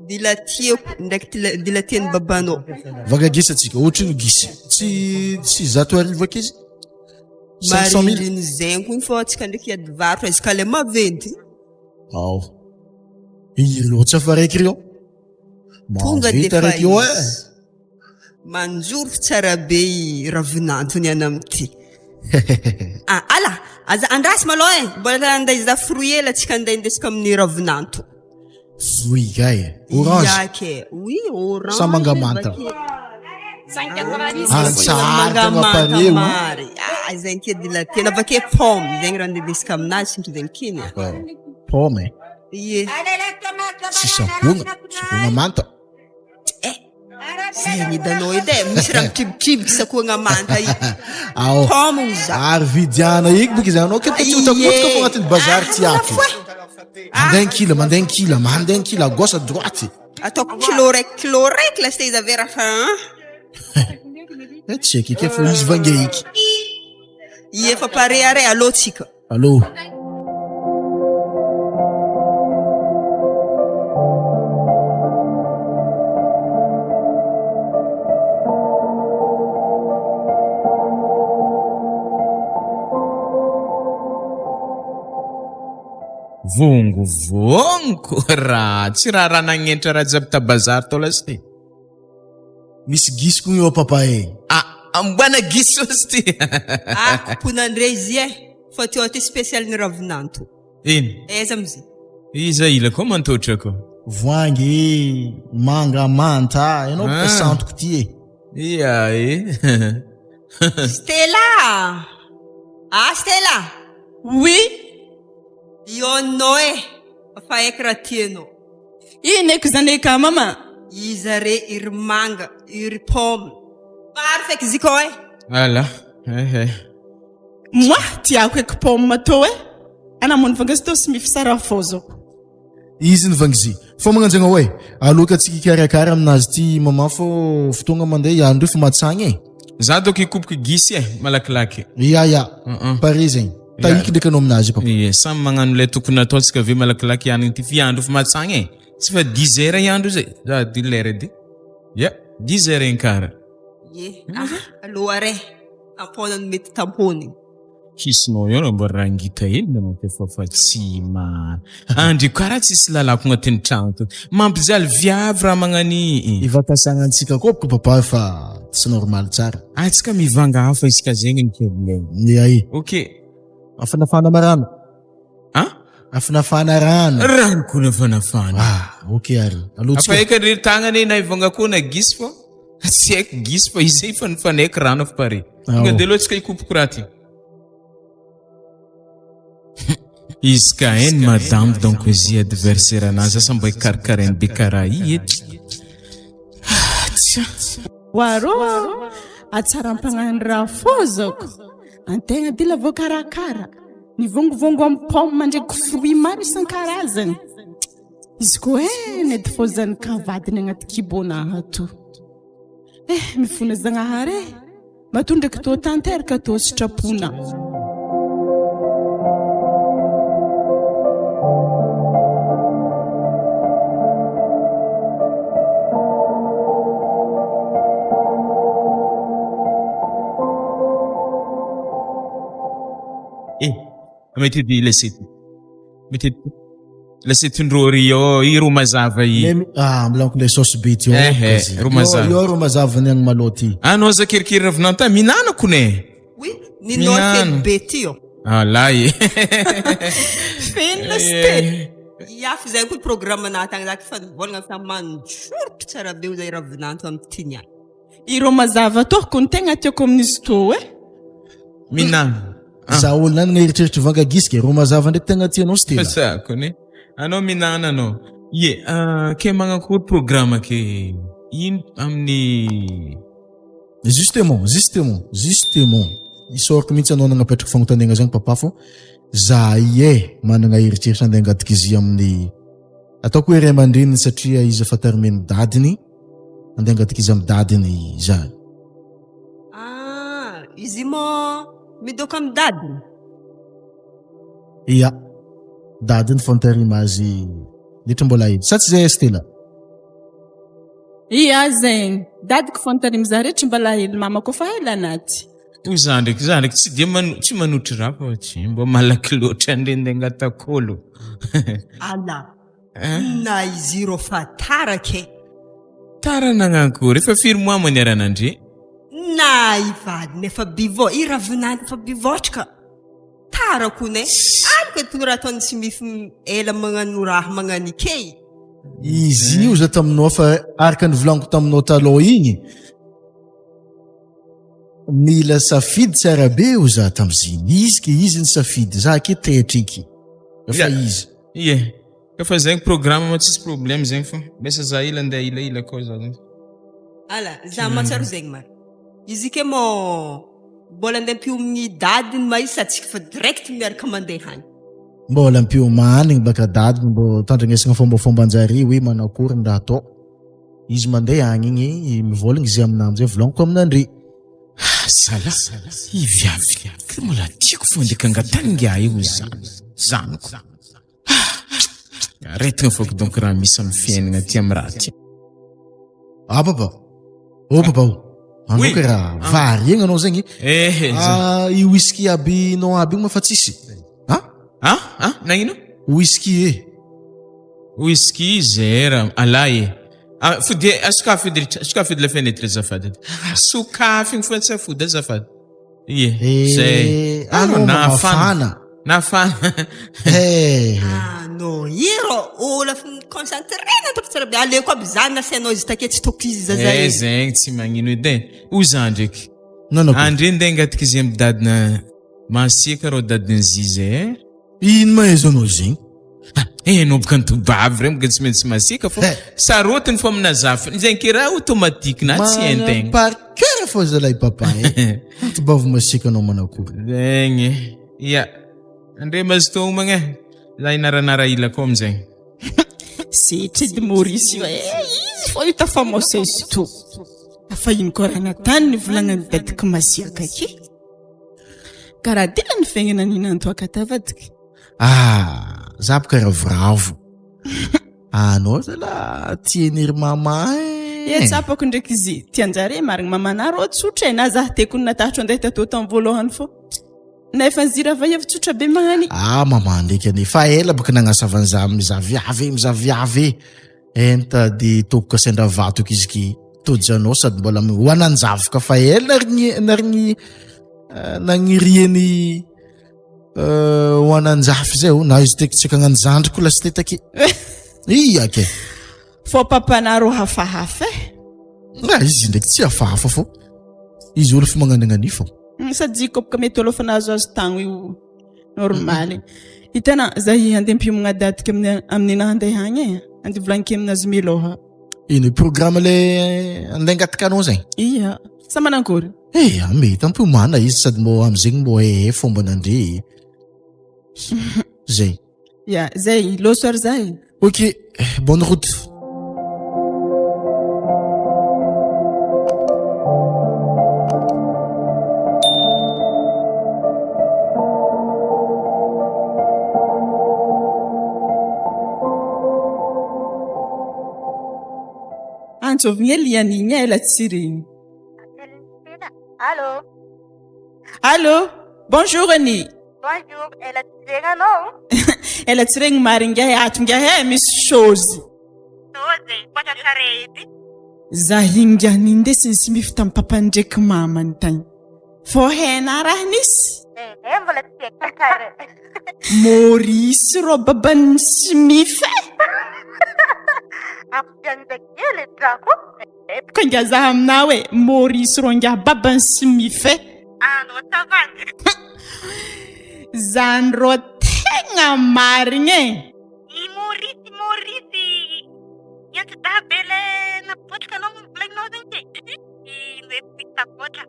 Dila tiako ndraiky dila tian'ny babanao. Vanga gisa tsika, ohatrino gisa? Tsy tsy 100 ake izy? 500 mille. Marindriny zegny koa fô antsika ndraiky hiady varotra izy ka le maventy. Ao. Ireo tsy afa-raiky ireo. Tonga de Mahavita fa raiky eo e. izy. Manjoro tsara be i ravinantony any amin'ity. Ah, ala, aza andraso malôha e. Mbola andeha hizaha fruit ela tsika andeha indesiko amin'ny ravinanto. Fruit gay e. Orange. Ya ke. Oui, orange. Sa manga manta? bakeo. Ah, tsara Manga tegna manta pare o. mary. Ah, zegny ke de la tena bakeo pomme, zegny raha andesiko aminazy sinto zegny kiny. Pomme. Ie. Sy savogna, savogna manta. Eh, zegny edy anao edy e, misy raha mitribotriboky sakoagna manta io. Ao. Pomme ho za. Ary vidiana eky boka izany anao ke tsy hotakotsika fô agnatin'ny bazary ty ato. Mandeha ankila, mandeha ankila, mandeha ankila, à gauche à droite. Ataoko kilo raiky kilo raiky lasa izy avy raha fa an. Eh, tsy haiko eky fa izy vange eky. Ie efa pare are alô tsika. Allo. Vongovongo raha tsy raha raha nagnenitra raha jiaby ta bazary tao lasa e. Misy gisa koa eo papa e. Ah, amboana gisa ozy ty. Ah, koponandre izy e. Fa teo aty spécial ny ravinanto. Ino? Aiza amizay? Iza ila koa mantotra ko. Voangy e, manga manta, ianao boka Ah. santoko ty e. Ia e. Stella! Ah Stella! Oui! Ionao e! Fa haiko raha tianao. Ino eky zany eka mama? Iza re iry manga, iry pomme. Maro feky izy koa e. Ala, eh eh. Moi, tiako eky pomme tô e. Ana mony vangazy tô sy mifisara fôzoko. Izy ny vangizy. Fô magnanjegna hoe, aloka antsika hikarakara aminazy ty maman fô fotoagna mandeha i andro io fa matsagna e. Za dôko hikopoky gisy e, malakilaky. Ya ya, pare zegny. Tahiky ndraiky anao aminazy papa. Ie, samy magnano ilay tokony ataontsika ave malakilaky hanigny ty f'iandro fa matsagna e. Tsy fa dix heures iandro zay. Za dy lera edy. Ya, dix heures un quart. Ie, ah, aloha re, tampona no mety tampony. Kisinao eo raha mba rangita hely nanao tefa fa tsy ma Andry karaha tsisy lalako agnatin'ny tragno to. Mampijaly viavy raha magnani. Ivakasagna antsika koa boko papa fa tsy normal tsara. Atsika mivanga hafa isika zegny ny problème. Ia e. Ok. Afinafana rano. An? Afinafana rano. Rano koa nafanafana. Ah, ok ary. Aleo tsika. Afa eka ry tagnana e na ivanga koa na gisy fô. Tsy haiko gisy fa izay fa nifanaiky rano fa pare. Tonga de aleo tsika hikopoko raha ty. Izy ka hainy madame donc izy adversaire anazy asa mba hikarakarainy be karaha i edy. Ah, tsia. Oarô, hatsaram-pagnahin'ny rafozako. Antegna dila voakarakara. Nivongovongo amin'ny pomme ndraiky fruits maro isan-karazany. Izy koa eh, nety fôzan'ny kavadiny agnaty kibonà ato. Eh, mifona Zagnahary eh. Matoa ndraiky tô tanteraka tô sitrapona. Eh, mety edy lasety. Mety edy lasetin-drô ry io, i ro mazava i. Memy, ah, milaniko le sauce be ty. Eh, eh, ro mazava. Io ro mazava ny agny malô ty. Anao za kirikiri ravinanta mihinana kone. Oui, ninao feno be ty io. Ah, lahy. Feno la ste. Iafy zay koa programme nahatagny za fa nivolagna fa manjorotro tsara be zay ravinanto amy ty niany. Ireo mazava tohiko ny tegna tiako amin'izy tô e. Minana. Za olo nanana eritreritry vanga gisika, ro mazava ndraiky tegna tianao Stella. Tsako ne. Anao minana anao. Ie, ke magnakory programme ke ino amin'ny Justement, justement, justement. Isaorako mihitsy anao nagnapetraka fagnontaniagna zegny papa fô za ie managna eritreritra andeha angadiky izy amin'ny ataoko hoe ray aman-dreniny satria izy efa tarimeny dadiny andeha angadiky izy amin'ny dadiny za. Ah, izy moa midôka amin'ny dadiny? Ia, dadiny fô nitarima azy ndetra mbola hely. Sa tsy zay Stella? Ia zegny, dadiko fô nitarimy za rehetra mbala hely mama koa fa ela anaty. Toy za ndraiky, za ndraiky tsy dia mano, tsy manotry raha fa tsy mba malaky loatra ndre ndeha angatak'olo. Ala, na izy ireo fa tara ke. Tara nagnankory, efa firy mois moa niaranandre? Na i vadiny efa bivô, i ravinany efa bivôtraka. Tara kony e! Any ka tokony raha ataony tsy mify ela magnano raha magnano ikey. Izy io za taminao fa araka ny volaniko taminao taloha igny mila safidy tsara be io za tamizigny izy ke izy ny safidy za ke taitry iky fa izy. Ie, ka fa zegny programme ma tsisy problème zegny fa lasa za ela andeha elaela akao za zegny. Ala, za mahatsiaro zegny marina. Izy ke mô mbola andeha ampiomagny dadiny ma izy sa tsika fa direct miaraka mandeha agny? Mbola ampiomanigny baka dadiny mbô tandrignesagna fombafomban-jare hoe manakory ny raha atao. Izy mandeha agny igny mivôlagna izy aminah amizay volagniko aminandre. Ah zala, i viavy ty mbola tiako fô ndraiky angatahiny ngiahy io zany, zanako. Ah! Aretigna fôko donc raha misy amin'ny fiainagna ty amin'ny raha ty. Ah papa, oh papa oh, anao Oui. ka raha variagna anao zegny. Eh, Ah, i whisky aby nao aby igny ma fa tsisy. Ah? Ah, ah, nagnino? Whisky eh. Whisky zera, alay e. Ah, fody, ah, sokafy edy, sokafy edy la fenêtre azafady. Sokafy igny fa tsy afody azafady. Ie, Eh, zay. anao mafana. Nafana. Eh. Ah non, iro olo efa mi-concentré nataoko tsara be. Aleoko aby za nasainao izy take tsy toko izy zaza Eh, io. zegny tsy magnino edy e. Ho za ndraiky. Non, non. Andre ndeha angatiky izy amy dadina masiaka rô dadin'i Ziza e. Ino ma ahaizanao zegny? Eh, anao boka ny regny boka tsy maintsy masiaka fô. Eh. Sarotiny fô amina zafiny. Zegny ke raha automatique na tsy hain-tegna. Par cœur fô zalahy papa e. Tobavy masiaka anao manakory. Zegny e. Ya. Andre mazotoa homagna e. Za hinaranara ila koa amizegny. Setry edy Maurice io e, izy fô io tafamosa izy to. Afa ino koa raha natany ny volagnan'ny dadiky masiaka ke. Karaha tena ny fiaignana nihinan-toaka tavadiky. Ah, za boka ravoravo. Anao zala tian'i ry mama e. Eh, tsapako ndraiky izy. Tianjare marigny mamanà rô tsotra e, na za teko natahotro andeha tatô tamin'ny voalohany fô. Nefa zira vaiavy tsotra be magnany. Ah, mama ndraiky anie fa ela boka nagnasavan'i za mizaviavy e, mizaviavy e. Eh, nitady tokoka sendra vato eky izy ki tojo anao sady mbola ho ananjavoka fa ela narigny narigny eh, nagniriany eh, ho ananjafy zay o na izy teky tsy hagnano zandriko lasy tetaky ia ke Fô papanareo hafahafa e. Na izy ndraiky tsy hafahafa fô izy olo fo magnano agnan'io fô. Mm, Sady izy koa mety olo fa nahazoazo tagno io normaly. Hitana za handeha ampiomagna dadiky amin'ny amin'ny naha andeha agny e. Andeha volagniko aminazy miloha. Ino programme le andeha angataka anao zegny? Ia. Sa manankory? Eh, mety ampiomana izy sady mbô amizegny mbô eh fomba nandre. Zay. Ya, zay, loso ary zay. Ok, bonne route. Antsovigny hely ianigny ela tsy regny. Allô? Allô? Bonjour Annie. Bonjour, ela tsy regny anao? Ela tsy regny marigny ngiahy ato ngiahy e, misy chose. Chose, poatra tsara edy. Za igny ngiahy nindesigny sy mify tamin'ny papany ndraiky mamany tagny. Fô hainà raha nisy? Eh, mbola tsy haiko tsara. Maurice rô baban'ny Smith e. Ampian'izay kely e drako. Ka ngiahy za aminao e, Maurice rô ngiahy baban'ny Smith e. Anao ça va? Zany rô tegna marigny e. I Maurice, i Maurice, i anti-dahy be le napotraka anao novolagninao zegny ke? I noeto tapotra.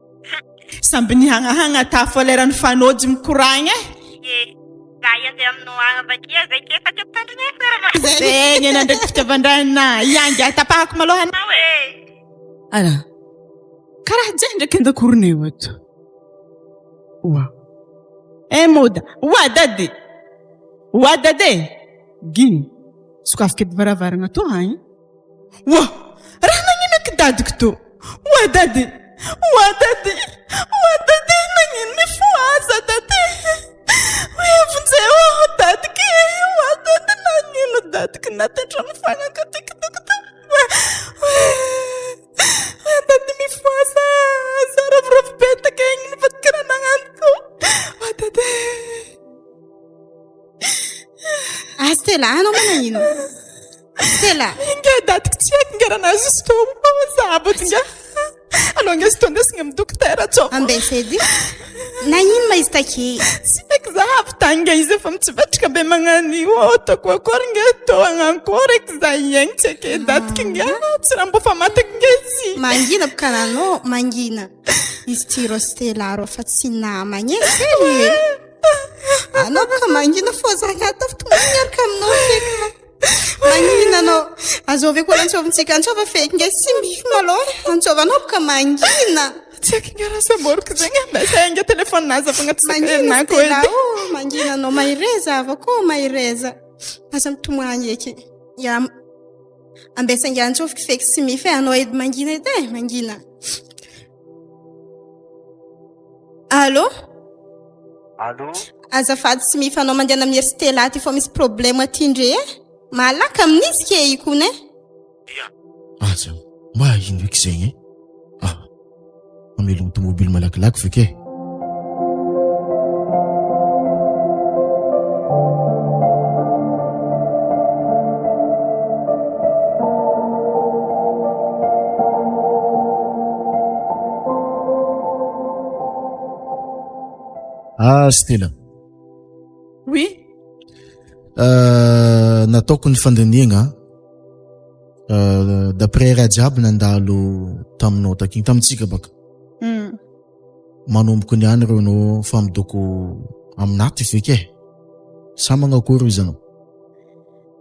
Samby nihagnahagna tafo lera nifanôjy mikoragna e. Ie, za handeha aminao agny avake zay ke fa tsy ampitandrina toerana. Zegny anà ndraiky fitiavan-drahana. Ia ngiahy tapahako malôha anao e. Ara, karaha jay ndraiky andakoronay ato. Oa. Eh môda, oa dady. Oa dady e. Giny, sokafiko edy varavaragna tô agny. Oa! Raha nagnino eky dadiko tô? Oa dady! Oa dady! Oa dady! Nagnino mifohaza dady? Oe vonjeo aho dadiky! Oa dady! Nagnino dadiky natetrany fanaka tiky doko tô? Oe! Oe! Oe dady mifohaza! Za ravoravo be taka igny nivadika raha nagnano tô! Oa dady! Ah Stella, anao managnino? Stella. Inga dadiko tsy haiko inga raha nahazo izy teo zabo ty inga. Aleo inga izy teo andesigna amin'ny dokotera tsao. Ambesa edy. Nagnino ma izy take? Tsy haiko za avy tany inga izy efa mitsivatrika be magnano io ataoko akory inga teo agnankory eky za hiaigny tsy haiko e dadiko inga tsy raha mbô fa matiko inga izy. Mangina boka anao, mangina. Izy ty rô Stella rô fa tsy namagna e, sérieux. Anao boka mangina fô za atao tomany miaraka aminao feky. Mangina anao. Azovy koa antsovantsika antsova feky nge sy mify malôha. Antsovanao boka mangina. Tsy haiko inga raha samboriko zegny e. Mba sainga inga telephone-nazy avy agnaty Mangina sac-nako Stella edy. ô, mangina anao mahereza avako ô, mahereza. Aza mitomagny eky. Ya ambesa inga antsoviko feky sy mify e, anao edy mangina edy e, mangina. Allô? Allô? Azafady tsy mifanao mandeha amin'ny Stella aty fa misy problème aty ndre e. Malaka amin'izy ke io kony e. Aza, mba ino eky zegny e? Ah, mamelogno tomobily malakilaky ve ke? Ah, Stella. Oui. Nataoko ny fandinihagna d'après raha jiaby nandalo taminao takigny, tamintsika baka. Manomboko niany reo anao fa midoko aminah ty feky e. Sa magnakory izy anao?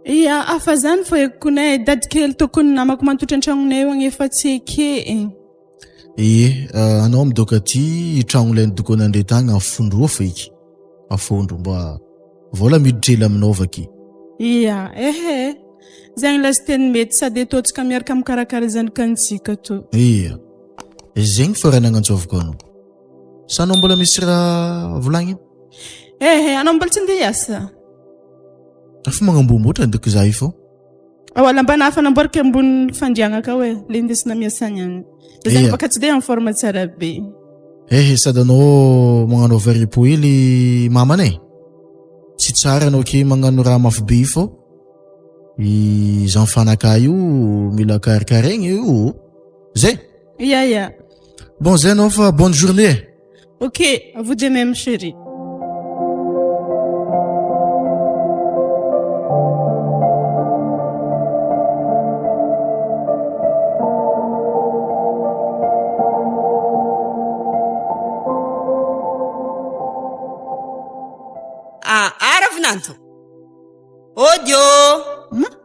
Ia, afa zany fô eko kone, dady kely tokony namako manototra an-tragnonay io agny efa tsy eke e. Ie, anao midôka aty i tragno lay nidokona andre tagny afondroa feky. Afondro mba vôla miditra hely aminao vaky. Ia, ehe. Zegny lesy teny mety sady ataontsika miaraka mikarakara zanakantsika to. Ia. Zegny fô raha nagnantsôviko anao. Sa anao mbola misy raha volagnina? Ehe, anao mbola tsy andeha hiasa? Efa magnamboamboatra ndreky za io fô. Ao lamba hafa namboariko ambony fandriagna akao e, le indesina miasa agny agny. Za zany baka tsy de en forme tsara be. Ehe, sady anao magnano over-repos hely mamana e. Tsy tsara anao ke magnano raha mafy be io fô i zanfanaka io mila karakaraigny io. Zay? Ya ya. Bon zay anao fa bonne journée e. Ok, à vous de même chérie. Ah, ah Ravinanto. Audio.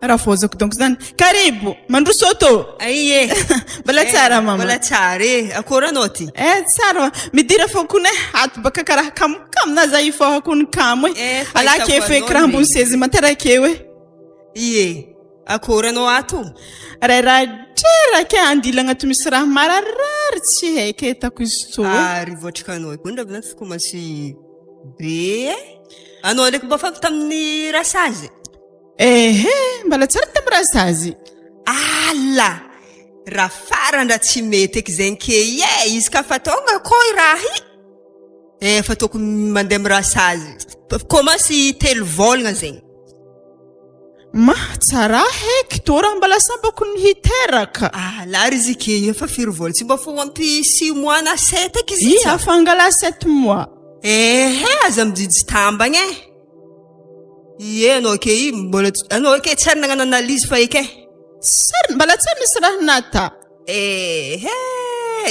Raha fôzako donc zany. Karibo, mandroso auto. Ay e. Mbola tsara mama. Mbola tsara e. Akory anao ty? Eh tsara. Midira fô kony e. Ato baka karaha kamokamo na za ifôha kony kamo e. Eh, Ala fahitako kefo e anao karaha ambony ndry. sezy mataraka eo e. Ie. Akory anao ato? Ray raha dreraka e andilagna ato misy raha mararary tsy haiko e hitako izy tô e. Ary voatrika anao koa ndry avy komansy be e. Anao ndraiky mba fa avy tamin'ny rasazy? Ehe, mbala tsara tamin'ny rasazy. Ala! Raha farany raha tsy mety eky zegny ke e, izy ka fa tonga koa i raha i, efa tokony mandeha amin'ny rasazy. Commence telo vôlagna zegny. Ma, tsara heky, tô raha mbala sambako ny hiteraka. Ala ry izy ke, efa firy vôlagna, tsy mba fo ampy six mois na sept eky izy Ia, fa angala sept mois. Ehe, aza mijijy tambagna e. Ie, anao ke i, mbola tsy, anao ke tsy ary nagnano analyse fa eky e. Tsary, mbala tsy ary nisy raha nata. Ehe,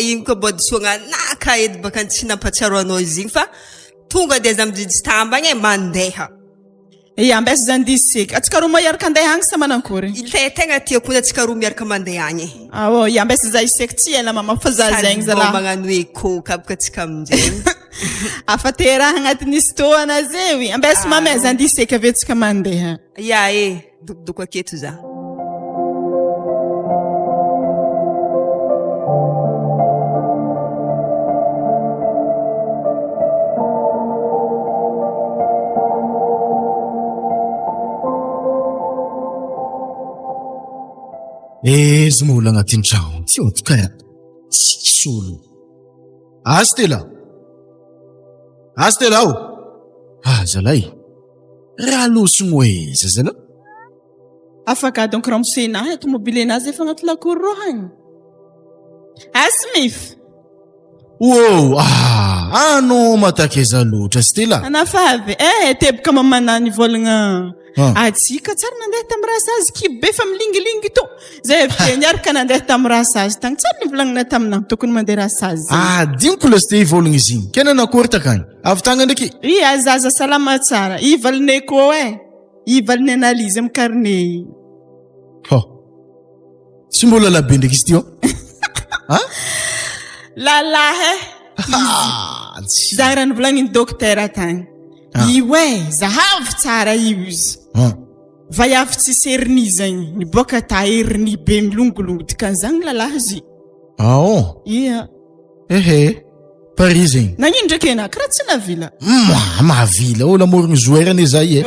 igny koa mbô disoagna anah ka edy baka tsy nampatsiaro anao izy igny fa tonga de aza mijijy tambagna e, mandeha. Ia, ambesa zany diso seky. Atsika roa moa hiaraka andeha agny sa manankory? Ilay tegna tiako ny atsika roa miaraka mandeha agny e. Ao, ia, ambesa za iseky tsy ela mama fa za zegny Sady zalahy. mbô magnano echo ka boka atsika aminjegny. Afa te raha agnatin'ny fotoana zay. Ambesa mama e, zany diso seky avy eo tsika mandeha. Ia e, dokodoko aketo za. Ezy moa olo agnatin'ny tragno ty ao ka tsisy olo. Ah Stella! Ah Stella o! Ah zalahy! Raha losogno aiza zalahy? Afaka donc ramose nahy tomobile nazy efa agnaty lakoro rô hagny. Asmif. Wow, ah, anao matakeza loatra Stella. Anafavy, eh teboka mamana nivolagna. Ah. Atsika tsara nandeha tamin'ny rasazy kibo be fa milingilingy to. Zay avy teo niaraka nandeha tamin'ny rasazy tagny tsara nivolagnina taminah tokony mandeha rasazy. Ah, adinoko lesy te hivolagna izy igny. Kena nakory takagny? Avy tagny ndraiky. Ia zaza salama tsara. I valinay koa eh. I valiny analyse amin'ny carnet iny. Ho. Tsy mbola labe ndraiky izy ty ô. Ha? Lalahy eh. Ah, tsy. Za raha novolagnin'ny dokotera tagny. Ah. Io eh, zahavo tsara io izy. Ah. Vaiavy tsisy hernie zegny. Niboaka ta hernie be milongolongo dikan'izany lalahy izy. Ah, oh. Ia. Ehe. Paris zegny. Nagnino ndraiky enà? Karaha tsy navila. Ma, mahavila. Olo amorogny joueur anie za i e.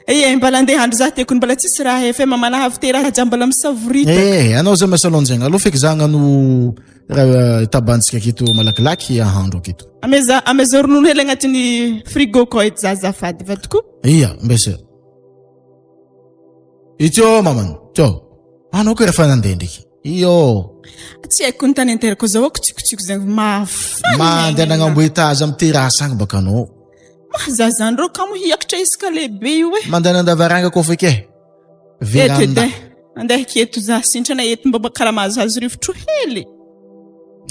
Ie, mbala andeha handro za tiako mbola tsisy raha efa mamana avy te raha mbola misavoritaka. Eh, anao zay miasa lonjegna. Aleo feky za hagnano raha tabantsika aketo malakilaky ahandro aketo. Ameza ameza ronono hely agnatin'ny frigo koa eto za azafady vadiko. Ia, mbese. Ity mamany, teo. Anao ko rehefa nandeha ndraiky. Io. Tsy haiko ny tany anterako zao ako tsikotsiko zegny mafana. Mandeha nagnambo etage amy terrasse agny baka anao. Ma zazany reo kamo hiakatra escalier be io e. Mandana andavaranga koa feky e. Eto edy e. Andeha eto za sintrana eto mba karaha mahazohazo rivotro hely.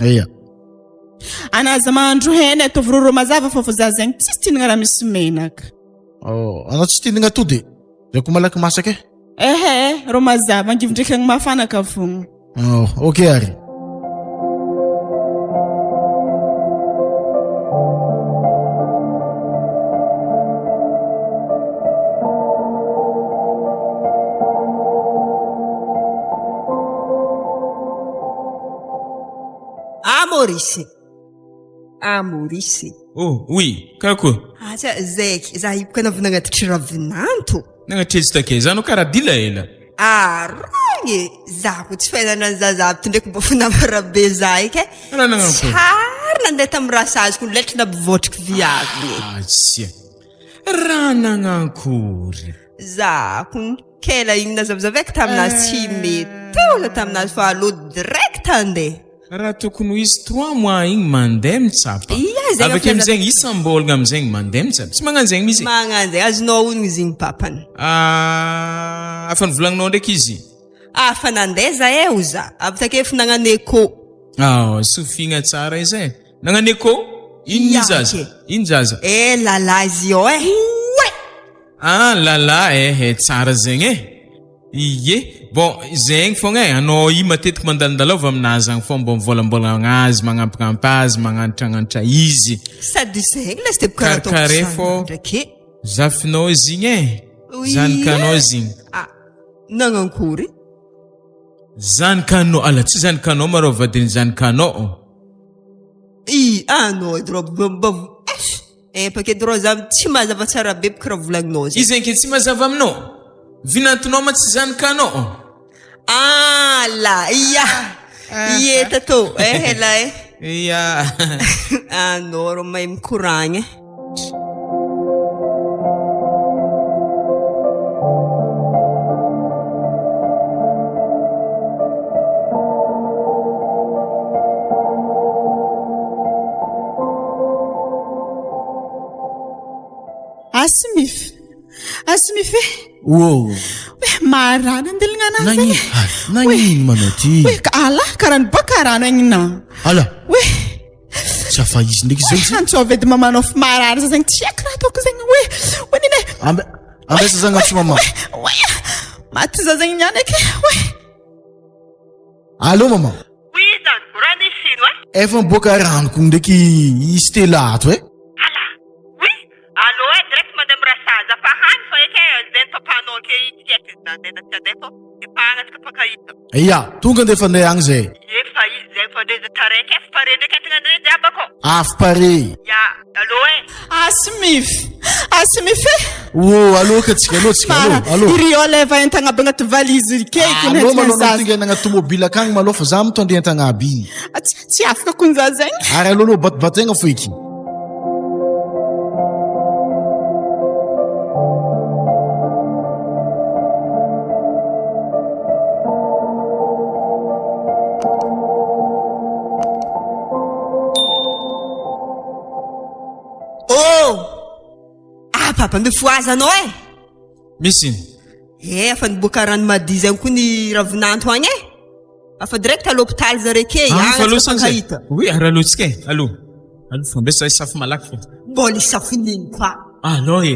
Ia. Anaza mahandro hena ataovy roro mazava fa fa za zegny tsisy tianagna raha misy menaka. Oh, anao tsy tianagna atody e? Zay ko malaky masaka e. Ehe, rô mazava angivy ndraiky agny mafana ka fogna. Oh, ok ary. Ah Maurice. Ah Maurice. Oh oui, karakory? Aza zaiky, za hipoka navy nagnatitry ravinanto. Nagnatitry izy takaiza anao karaha dila ela. Arogny e, za ko tsy fahaizana ny zaza aby ty ndraiky mbô finamara be za eky e. Raha nagnano akory? Tsary nandeha tamin'ny rasaziko letry nampivotriky viavy e. Atsia, raha nagnankory? Za ko kela igny nazavazavaiko taminazy tsy mety teo za taminazy fa aleo direct andeha. Raha tokony ho izy trois mois igny mandeha mitsapa. Ia zegny Avy akeo amizegny isam-bolagna amizegny mandeha mitsapa. Tsy magnano zegny mihitsy. Magnano zegny, azonao onogno izy igny papany. Ah, afa nivolagnonao ndraiky izy? Afa nandeha zahay ho za, avy take efa nagnano echo. Ah, sofigna tsara izy e. Nagnano echo? Inona Ia zaza? ke. Ino zaza? Eh lala izy io eh. Oe! Ah lala eh, eh tsara zegny eh. Ie, bon zegny fogna e, anao io matetiky mandalondalova aminazy agny fogna mbô mivôlambôlagna azy, magnampignampy azy, magnanitragnanitra izy. Sady zegny lesy de karaha ataoko Karakare fô ndraiky e. zafinao izy igny e, Oui. zanakanao izy igny. Ah, nagnankory? Zanakanao, ala tsy zanakanao ma rô vadin'ny zanakanao. I, anao edy rô mba mba eish. Eh paquet de rose aby tsy mazava tsara be bka raha volagninao zay. Izy anke tsy mazava aminao? Vinantonao ma tsy zanakanao? Ah la ia! Ie tatô eh ela eh. Ia. Anao rô mahay mikoragna eh. Asimif. Asimif e. Wow. Hoe marana andelagna anazy Nagnino? zegny. Nagnino manao ty? Hoe ka ala karaha ny baka rano agnina. Ala. Hoe Tsy afa izy ndraiky zay. Hoe antsovy edy mamanao fa marary za zegny tsy haiko raha ataoko zegny. Hoe hoe nini. Ambe ambesa zagny antso mama. Hoe maty za zegny niany eky. Hoe. Allô mama. Oui zanako, raha nisy ino eh? Efa miboaka ranoko ndraiky i Stella ato eh. Ala! Oui! Allô eh, direct mandeha mirasaza fa hany fa eky eh, zay ny papanao ake iny tsy haiko izy na andeha na tsy andeha fa efa agny atsika mpifankahita. Ia, tonga ndefa andeha agny zay. Efa izy zay fa ndreza taraiky eh, fa pare ndraiky entigna ndrey jiaby akao. Avy pare. Ia, allô eh. Asimif. Asimif e. Oh, allô ka tsika, allô tsika, allô, allô. Iry oleva entagna aby agnaty valise ry keky Allô malôha anao tonga agnaty tomobile akagny malôha fa za mitondra entagna aby igny. Tsy tsy afaka kony za zegny. Ary allô anao batibataigna fo eky. Oh! Ah papa mifohaza anao eh! Misy ino? Eh efa niboaka rano madio zany koa ny ravinanto agny eh! Afa direct à l'hôpital zare ke Ah, agny fa aloha tsy zany zay. mifankahita. Oui, ary aloha tsika e. Aloha. Aloha fa mbesa hisafo malaky fa. Mbola hisafon'ino koa. Allo e.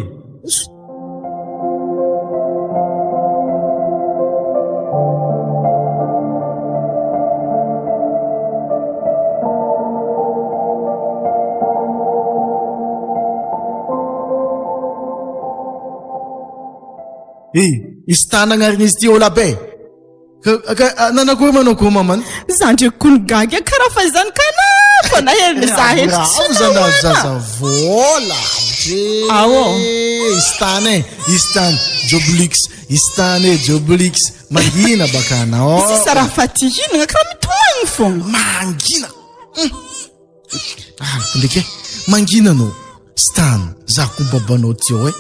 Eh, izy tanagna ary izy ty ola be. Ka ka nanakory manao koa maman? Za ndreky kony gaga karaha fa izany ka na fa na hely za hely tsy Bravo zana zaza vola. Ao. Izy tany e, izy tany Joblix, izy tany e Joblix. Mangina baka anao. Sisa raha fa ty hinagna karaha mitomagny fogna. Mangina. Ah, ndraiky e. Mangina anao. Stan, za ko babanao ty ao e.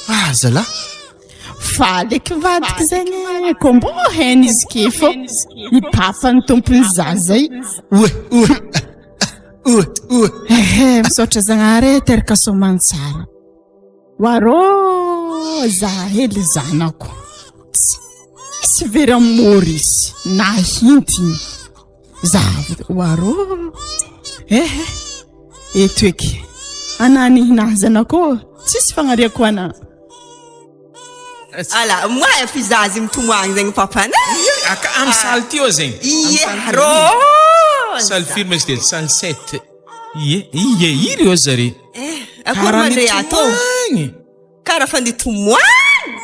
Ah, zala. Faly eky vadiko zegny e, ko mbô hainy izy ke fô i papa ny tompon'ny zaza i. Oe, oe. Oa oa. Ehe, misaotra Zagnahary e, teraka soamantsara. Warô, za hely zanako. Tsisy very amin'i Maurice na hintiny. Za warô. Ehe, eto eky. Anà nihina zanako ô, tsisy fagnariako anà. Ala, moi efa izazy mitomoagny zegny papany. Aka amy salle ty eo zegny. Ie, rô. Salle firy izy ty? Salle 7. Ie, ie, iry eo zare. Eh, akory mandre ato. Karaha fa nitomoagny.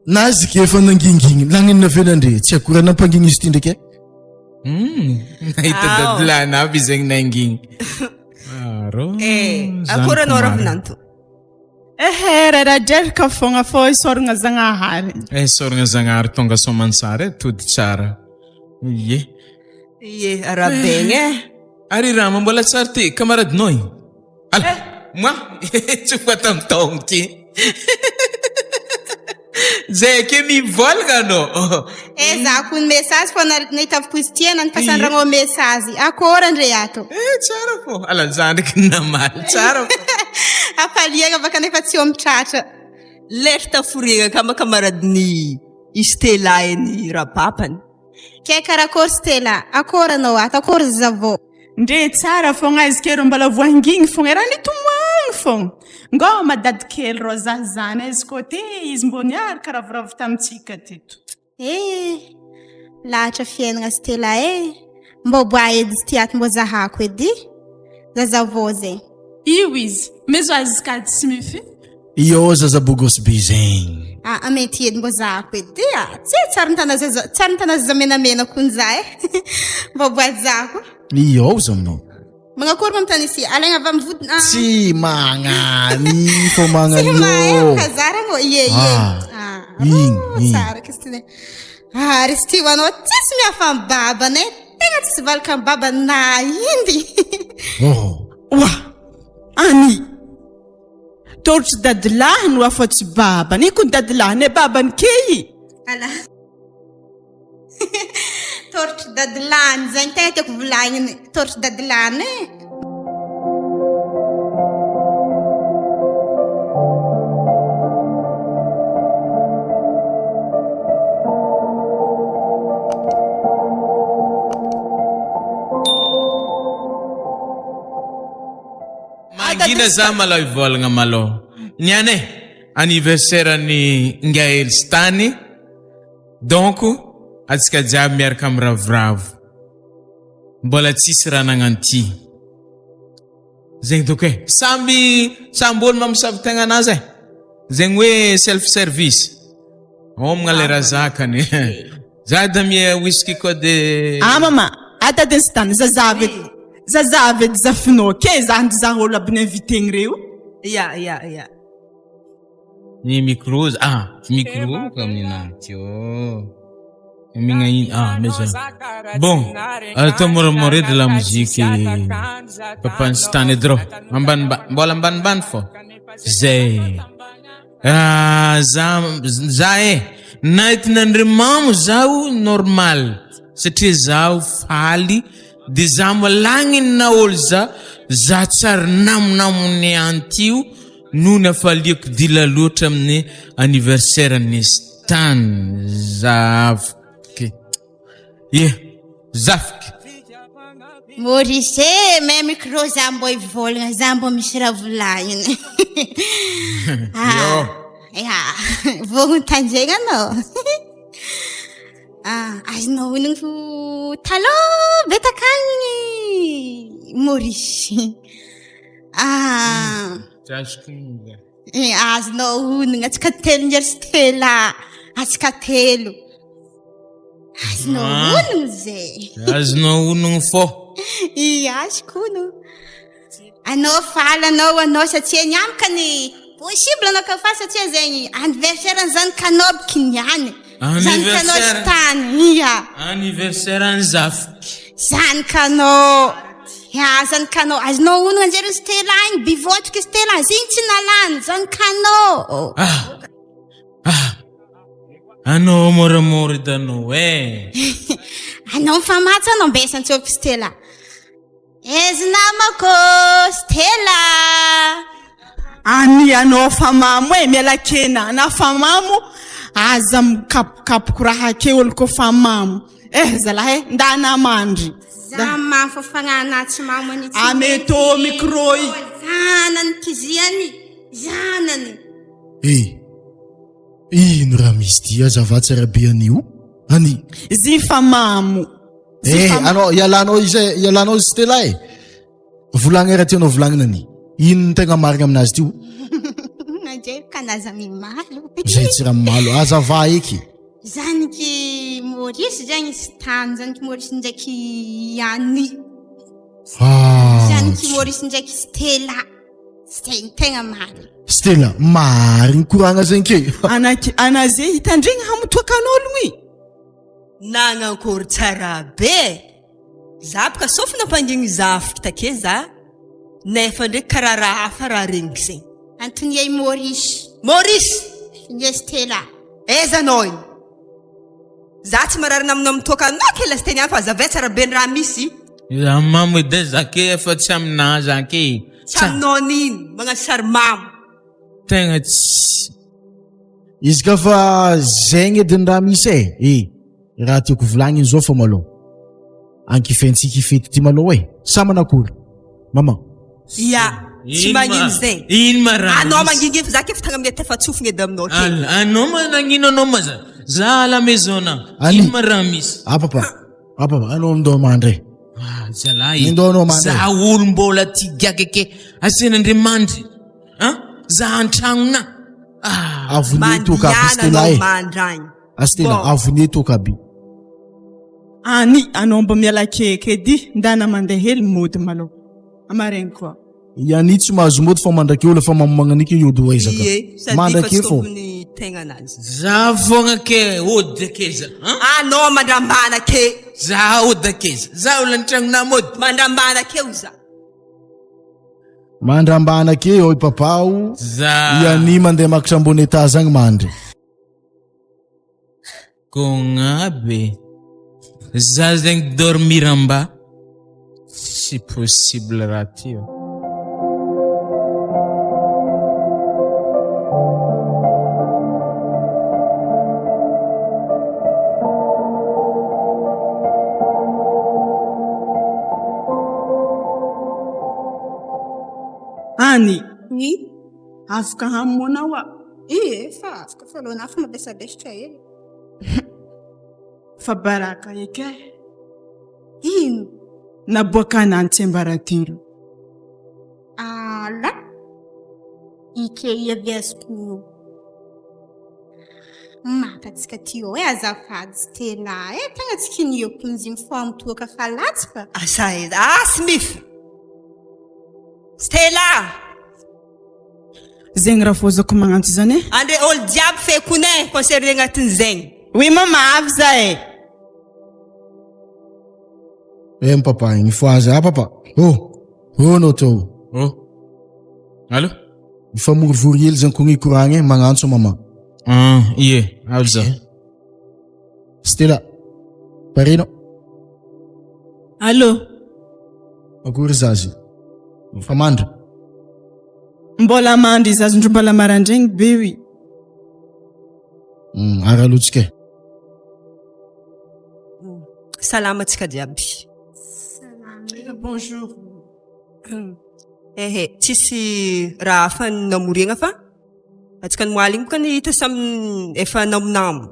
Nazy efa nangingigny, nagnino avy eo nandre? Tsy akory nampangigny izy ty ndraiky e. Hmm, nahita dadilana aby zegny nangigny. Ah, rô. Eh, akory anao ravinanto. Ehe, raradreraka fogna fô isaoragna Zagnahary. Eh, isaoragna Zagnahary tonga soamantsara e, tody tsara. Ie. Ie, arabegna e. Ary Rama mbola tsara ty, camaradinao igny. Ala, eh. moi, tsy ho tamin'ny taogno ty. Zay ake mivolagna anao. Eh, za ko ny message fô nahitavako izy ty nanipasandragnao message. Akôry andre ato? Eh, tsara fô. Ala, za ndraiky namaly. Tsara fô. Hafaliagna baka nefa tsy eo amin'ny tratra. Lery taforiagna kama camaradin'i i Stella eny rabapany. Kay karakôry Stella? Akôry anao ato? Akôry zazavao? Ndre tsara fogna izy ke rô mbola voahingigny fogna e raha nitomagny fogna. Ngô madady kely rô za zany izy kô te izy mbô niaraka ravoravo tamintsika teto. Eh! Lahatra fiainagna Stella eh! Mbô boa edy izy ty ato mbô zahako edy. Zazavao zegny. Io izy, mezo azy kady tsy mify. Io zaza bogosy be zegny. Aa mety edy mbô zahako edy a! Tsy tsary nitana zaza tsary nitana zaza menamena kony za e! Mbô boa zahako. Io za aminao. Magnakory moa mitany ici? Alaigna avy amin'ny vodiny ah. Tsy magnany fô magnany Tsy mahay io. kazaragna ô. Ie ie. Ah. Ah, Igny, oh, igny. tsara Christine. Ah, ry Steve anao tsisy mihafa amin'ny babanay. Tegna tsisy valaka amin'ny babany na indy. Oh. Oa! Ani! Tôrotry dadilahy no afa-tsy babany. Iko ny dadilahiny e babany key. Ala. Tôrotry dadilahiny zegny tegna tiako volagniny. Tôrotry dadilahiny e. Mangina za malao hivolagna malao. Niany e, anniversaire ny Ngael sy Tany. Donc atsika jiaby miaraka miravoravo. Mbola tsisy raha nagnano ty. Zegny doko e. Samby samby olo mamosavy tegna anazy e. Zegny hoe self service. Homagna le raha zakany. Za da mia whisky koa de. Ah mama, atadiny sy tany zazavy edy, zazavy edy zafinao ke za ndy za olo aby ni-inviter-gny reo. Ya ya ya. Ny micro ah micro ka aminah ty ô. Amigna ino ah mais bon atao moramora edy la musique papa ny tany edy rô ambanimbany mbola ambanimbany fô zay. Ah, za za e nahitina ndre mamo zaho normal satria zaho faly de za malagniny na olo za za tsary namonamony antio noho ny hafaliako dila loatra amin'ny anniversaire ny Stan zafiky Ie, zafiky. Maurice e, mais micro za mbô hivolagna, za mbô misy raha volagnina. Yo. Ya, vôgno tandregna anao. Ah, azonao onogno fo talôha be takagny Maurice. Ah. Tsy azoko onogno za. Eh, azonao onogno, antsika telo ngery Stella, antsika telo. Azonao Ah. onogno zay. Azonao onogno fô. Ia, azoko onogno. Anao faly anao anao satria ny amiko ny possible anao ka faly satria zegny anniversaire ny zanakanao biky niany. Zanakanao sy Anniversaire. tany. Ia. Anniversaire ny zafiky. Zanakanao. Ia, zanakanao. Azonao onogno anjere Stella igny, bivotriky Stella, zegny tsy nalany. Zanakanao. Ah. Ah! Anao moramora edy anao eh! Anao mifamatsy anao mbesa antsôpy Stella. Aiza namako Stella. Any anao fa mamo e, miala kena anao fa mamo, aza mikapokapoko raha ake olo ko fa mamo. Eh zalahy e, ndana mandry. Za mamo fa fagnahana tsy mamo ani tsy Ameto micro i. Zanany kiziany, zanany. Eh! Ino raha misy ty azava tsara be anio ani. Zy fa mamo. Eh, anao ialanao izy e, ialanao izy Stella e. Volagna raha tianao volagnina ani. Ino no tegna marigna aminazy ty o? Anjay kanaza mimalo. Zay tsy raha mimalo, azava eky. Zanaky Maurice zegny izy tany, zanaky Maurice ndraiky Annie. Ah. Zanaky Maurice ndraiky Stella. Zay ny tegna marigny. Stella, marigny koragna zegny ke. Anaky anaze hitandregny hamotoakan'ologno i. Nagnankory tsara be. Za boka sauf nampangigny zafiky take za nefa ndreky karaha raha hafa raha regniky zegny. Antonia i Maurice. Maurice! Ny Stella. Aiza anao igny? Za tsy marary naminao mitoaka anao kely azy teny fa azavay tsara be ny raha misy. Za mamo edy e, za ke efa tsy aminà za ke. Tsy aminao nino, magnano sary mamo. Tegna tsy. Izy ka fa zegny edy ny raha misy e, e raha tiako volagniny zao fa malôha ankifentsika i fety ty malôha e, sa manakory maman? Ia, tsy magnino zegny. Ino ma raha Anao misy? manginginy fa za ke fitagna amin'ny tefatsofigna edy aminao ke. Al, anao ma nagnino anao ma za? Za à la maison na. Ani. Ino ma raha misy? Ah papa, ah papa, anao mindô mandry e. Ah, zalahy. Mindô anao mandry e. Za olo mbola ty giaka ke asen'Andriamandry. An? Za an-tragnona. Ah. Avoney toaka aby Mandiana Stella anao e. mandragny. Ah Stella, Bon. avoney toaka aby. Any anao mba miala keky edy, ndana mandeha hely mody malôha. Amaregny koa. Iany tsy mahazo mody fa mandraky olo efa mamomagnaniky io ody ho aiza ka. Ie, sady efa Mandraky tsy fô. tompony tegnanazy. Za fogna ke ody akeza. An? Anao mandrambana ke. Za ody akeza. Za olo an-tragnona mody. Mandrambana ke ho za. Mandrambana ke oi papa o. Za. Iany mandeha makatra ambony étage agny mandry. Kogna be. Za zegny dormir en bas. Tsy possible raha ty ô. Any. Ny. Afaka hamoana wa. Ie, fa afaka fa aloha fa mavesabesatra hely. Fa baraka eky e. Ino? Naboakana any tsiambaratelo. Ala. Ike avy azoko. Maka antsika ty eo e azafady Stella e tegna tsy kiniako izy mifamotoaka fa latsaka. Asa aiza? Ah Smith! Stella! Zegny raha voazako magnantso zany e. Andre olo jiaby fekony e, concerné agnatin'izegny. Oui mama avy za e. Eh papa, igny fohaza ah papa. Oh, oh anao tao. Oh. Allô? Mifamorivory hely zany koa koragna e, magnantso mama. Ah, ie, avy za. Stella, parenao. Allô? Akory zazy? Fa mandry? Mbola mandry zazy ndro mbola maraindraigny be wi. Mm, ary aloha e. Salama antsika jiaby. Salama. Bonjour. Ehe, tsisy raha hafa namoriagna fa antsika nomaly igny boka hita samy efa namonamo.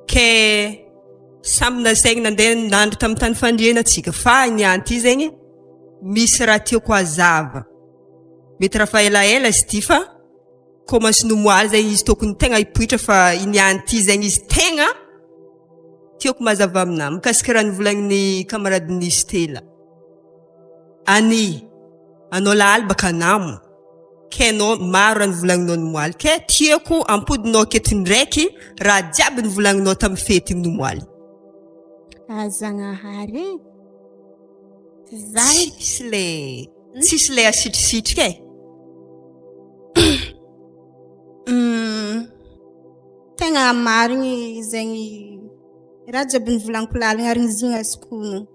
Ke samy nasaigny nandeha nandry tamin'ny tany fandriana antsika fa niany ty zegny misy raha tiako hazava. Mety raha fa elaela izy ty fa commence nomoaly zegny izy tokony tegna hipoitra fa i niany ty zegny izy tegna tiako mazava aminahy mikasika raha nivolagnin'ny camaradin'i Stella. Ani, anao lahaly baka namo, ke anao maro raha nivolagninao nomoaly ke tiako ampodinao aketo ndraiky raha jiaby nivolagninao tamin'ny fety igny nomoaly. Ah Zagnahary e! Za Tsisy le tsisy le asitrisitrika e. Tegna marigny zegny raha jiaby nivolagniko lalina ary nizigny azoko ono.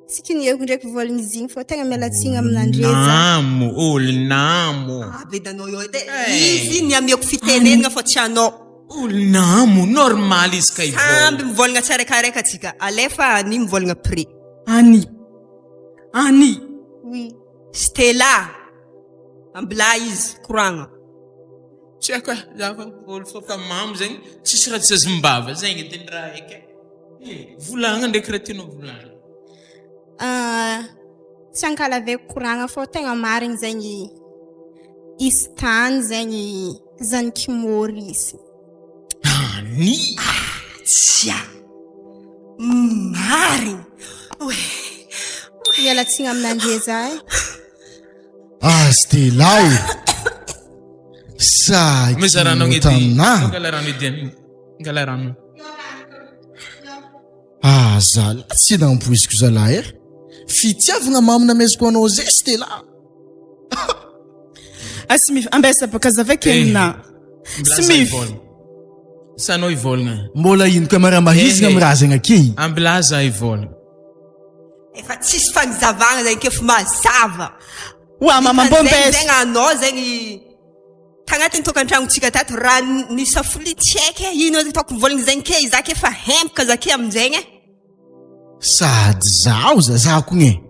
Tsy kiniako ndraiky voaliny izy igny fô tegna miala tsigny aminandre za. Namo, olo namo. Ah be danao eo edy e. Izy niamiako fitenenagna fa tsy anao. Olo namo, normal izy ka hivolagna. Samby mivolagna tsiaraikaraiky atsika. Alefa Annie mivolagna prix. Annie. Annie. Oui. Stella. Ambilà izy koragna. Tsy haiko e, za fa olo fa fa mamo zegny tsisy raha tsy azom-bava zegny edy ny raha haiko e. Volagna ndraiky raha tianao volagna. Tsy ankalaveko koragna fô tegna marigny zegny izy tany zegny zanak'i Maurice. Annie! Tsia! Marigny! Oe! Miala tsiny aminandre za e. Ah Stella o! Saky Meza rano agny edy. taminah. Angala rano edy any. Angala rano. Ah zalahy tsy nampoiziko zalahy eh. Fitiavagna mamy nameziko anao zay Stella. Ah Smith, ambesa baka azavaiko Eh, aminah. Mbola Smith. hivolagna. Sanao hivolagna. Mbola ino ka mara mahizigna Eh, eh. amin'ny raha zegny ake. Ambilà za hivolagna. Efa tsisy fagnazavagna zegny k'efa mazava. Oa mama Dikan'izegny bombes. zegny anao zegny tagnatin'ny tokantragnontsika tato raha nisafolia tsy haiko e, ino ataoko mivolagna zegny ke za ke efa hempaka za ke aminjegny e. Sady zaho zazako igny e.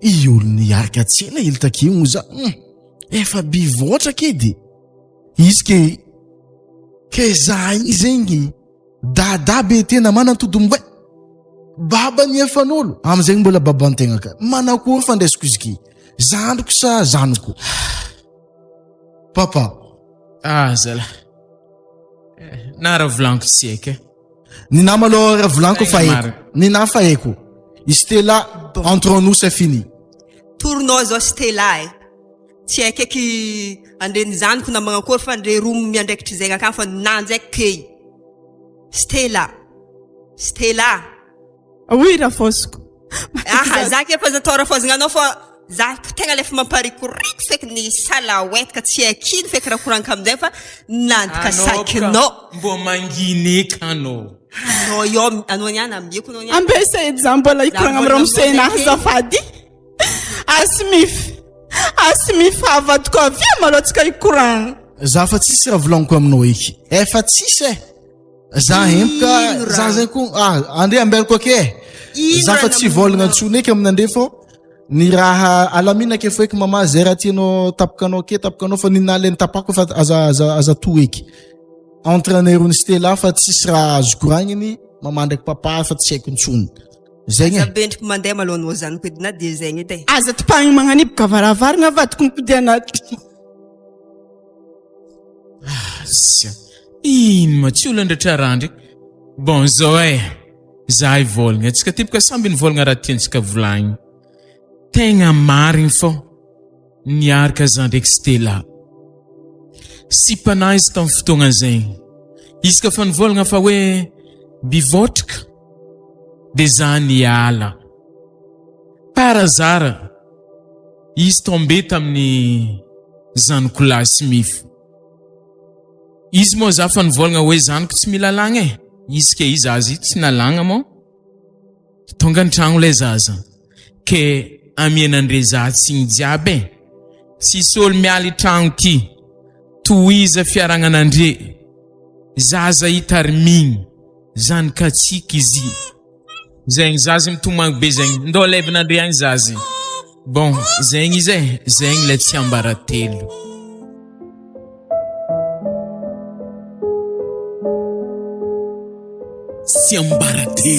I olo niaraka tsena ily takeo za. Hum, efa bivoatra ke de. Izy ke ke za igny zegny dada be tena manantodomboay. Baba ny efan'olo amizegny mbola babantegna ka. Manakory fandraisiko izy ke? Zandriko sa zanako? Papa. Ah zalahy. Na raha volaniko tsy haiko e. Ny nama aloha raha volaniko fa Tegna haiko. marina. Ny nama fa haiko. I Stella entre nous c'est fini. Tournao zao Stella e. Tsy haiko eky andre ny zanako na magnakory fa andre roa miandraikitry zegny akany fa nanjaiky key. Stella. Stella. Oui rafoziko. Aha, za ke fa za atao rafozagna anao fa za tegna lefa mamparikoriko feky ny salaoetka tsy haiko ino feky raha koragniko aminjay fa nandika sakinao. Mbô mangina eky anao. Anao io, anao niany amiako anao niany. Ambesa edy za mbola hikoragna amin'ny ramose-na azafady. Ah Smith. Ah Smith avadiko avia malôha tsika hikoragna. Za fa tsisy raha volagniko aminao eky. Efa tsisy e. Za hempoka, za zegny ko ah andre ambelako ake e. Ino Za raha fa tsy namono vôlagna intsony eky aminandre fô ny raha alamina ake fo eky mama zay raha tianao tapakanao ake tapakanao fa ninahy le nitapako fa aza aza aza to eky. Entre anay roa ny Stella fa tsisy raha azo koragniny mama ndraiky papa fa tsy haiko intsony. Zegny Aza e. bendriky mandeha malôha anao zanako edy na de zegny edy e. Aza topahigny magnaniboka varavaragna avadiko mipody anaty. Asia. Ino ma tsy olona ndratra raha ndraiky. Bon zao e. Zahay volagna. Antsika ty boka samby nivolagna raha tiantsika volagnina. Tegna marigny fô niaraka za ndraiky Stella. Sipanahy izy tamin'ny fotoagna zegny. Izy ka fa nivolagna fa hoe bivotrika de za niala. Par hasard izy tombe tamin'ny zanako lahy Smith. Izy moa za fa nivolagna hoe zanako tsy mila alagna e. Izy ke izy azy tsy nalagna moa. Tonga an-tragno ilay zaza ke amianandre za tsigny jiaby e. Tsisy olo miala i tragno ty. Tohiza fiaragnanandre. Zaza i tarimigny. Zanakatsika izy. Zegny zaza mitomagny be zegny. Ndao alevanandre agny zaza. Bon, zegny izy e. Zegny ilay tsiambaratelo.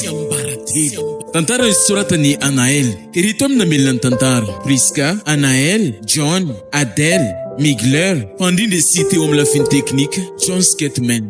Tsiambaratelo. Tantara nosoratan'i Anaël. Ireto avy namelona ny tantara, Prisca, Anaël, John, Adèle, Migler, mpandrindra sy teo amin'ny lafiny teknika, John Skatman.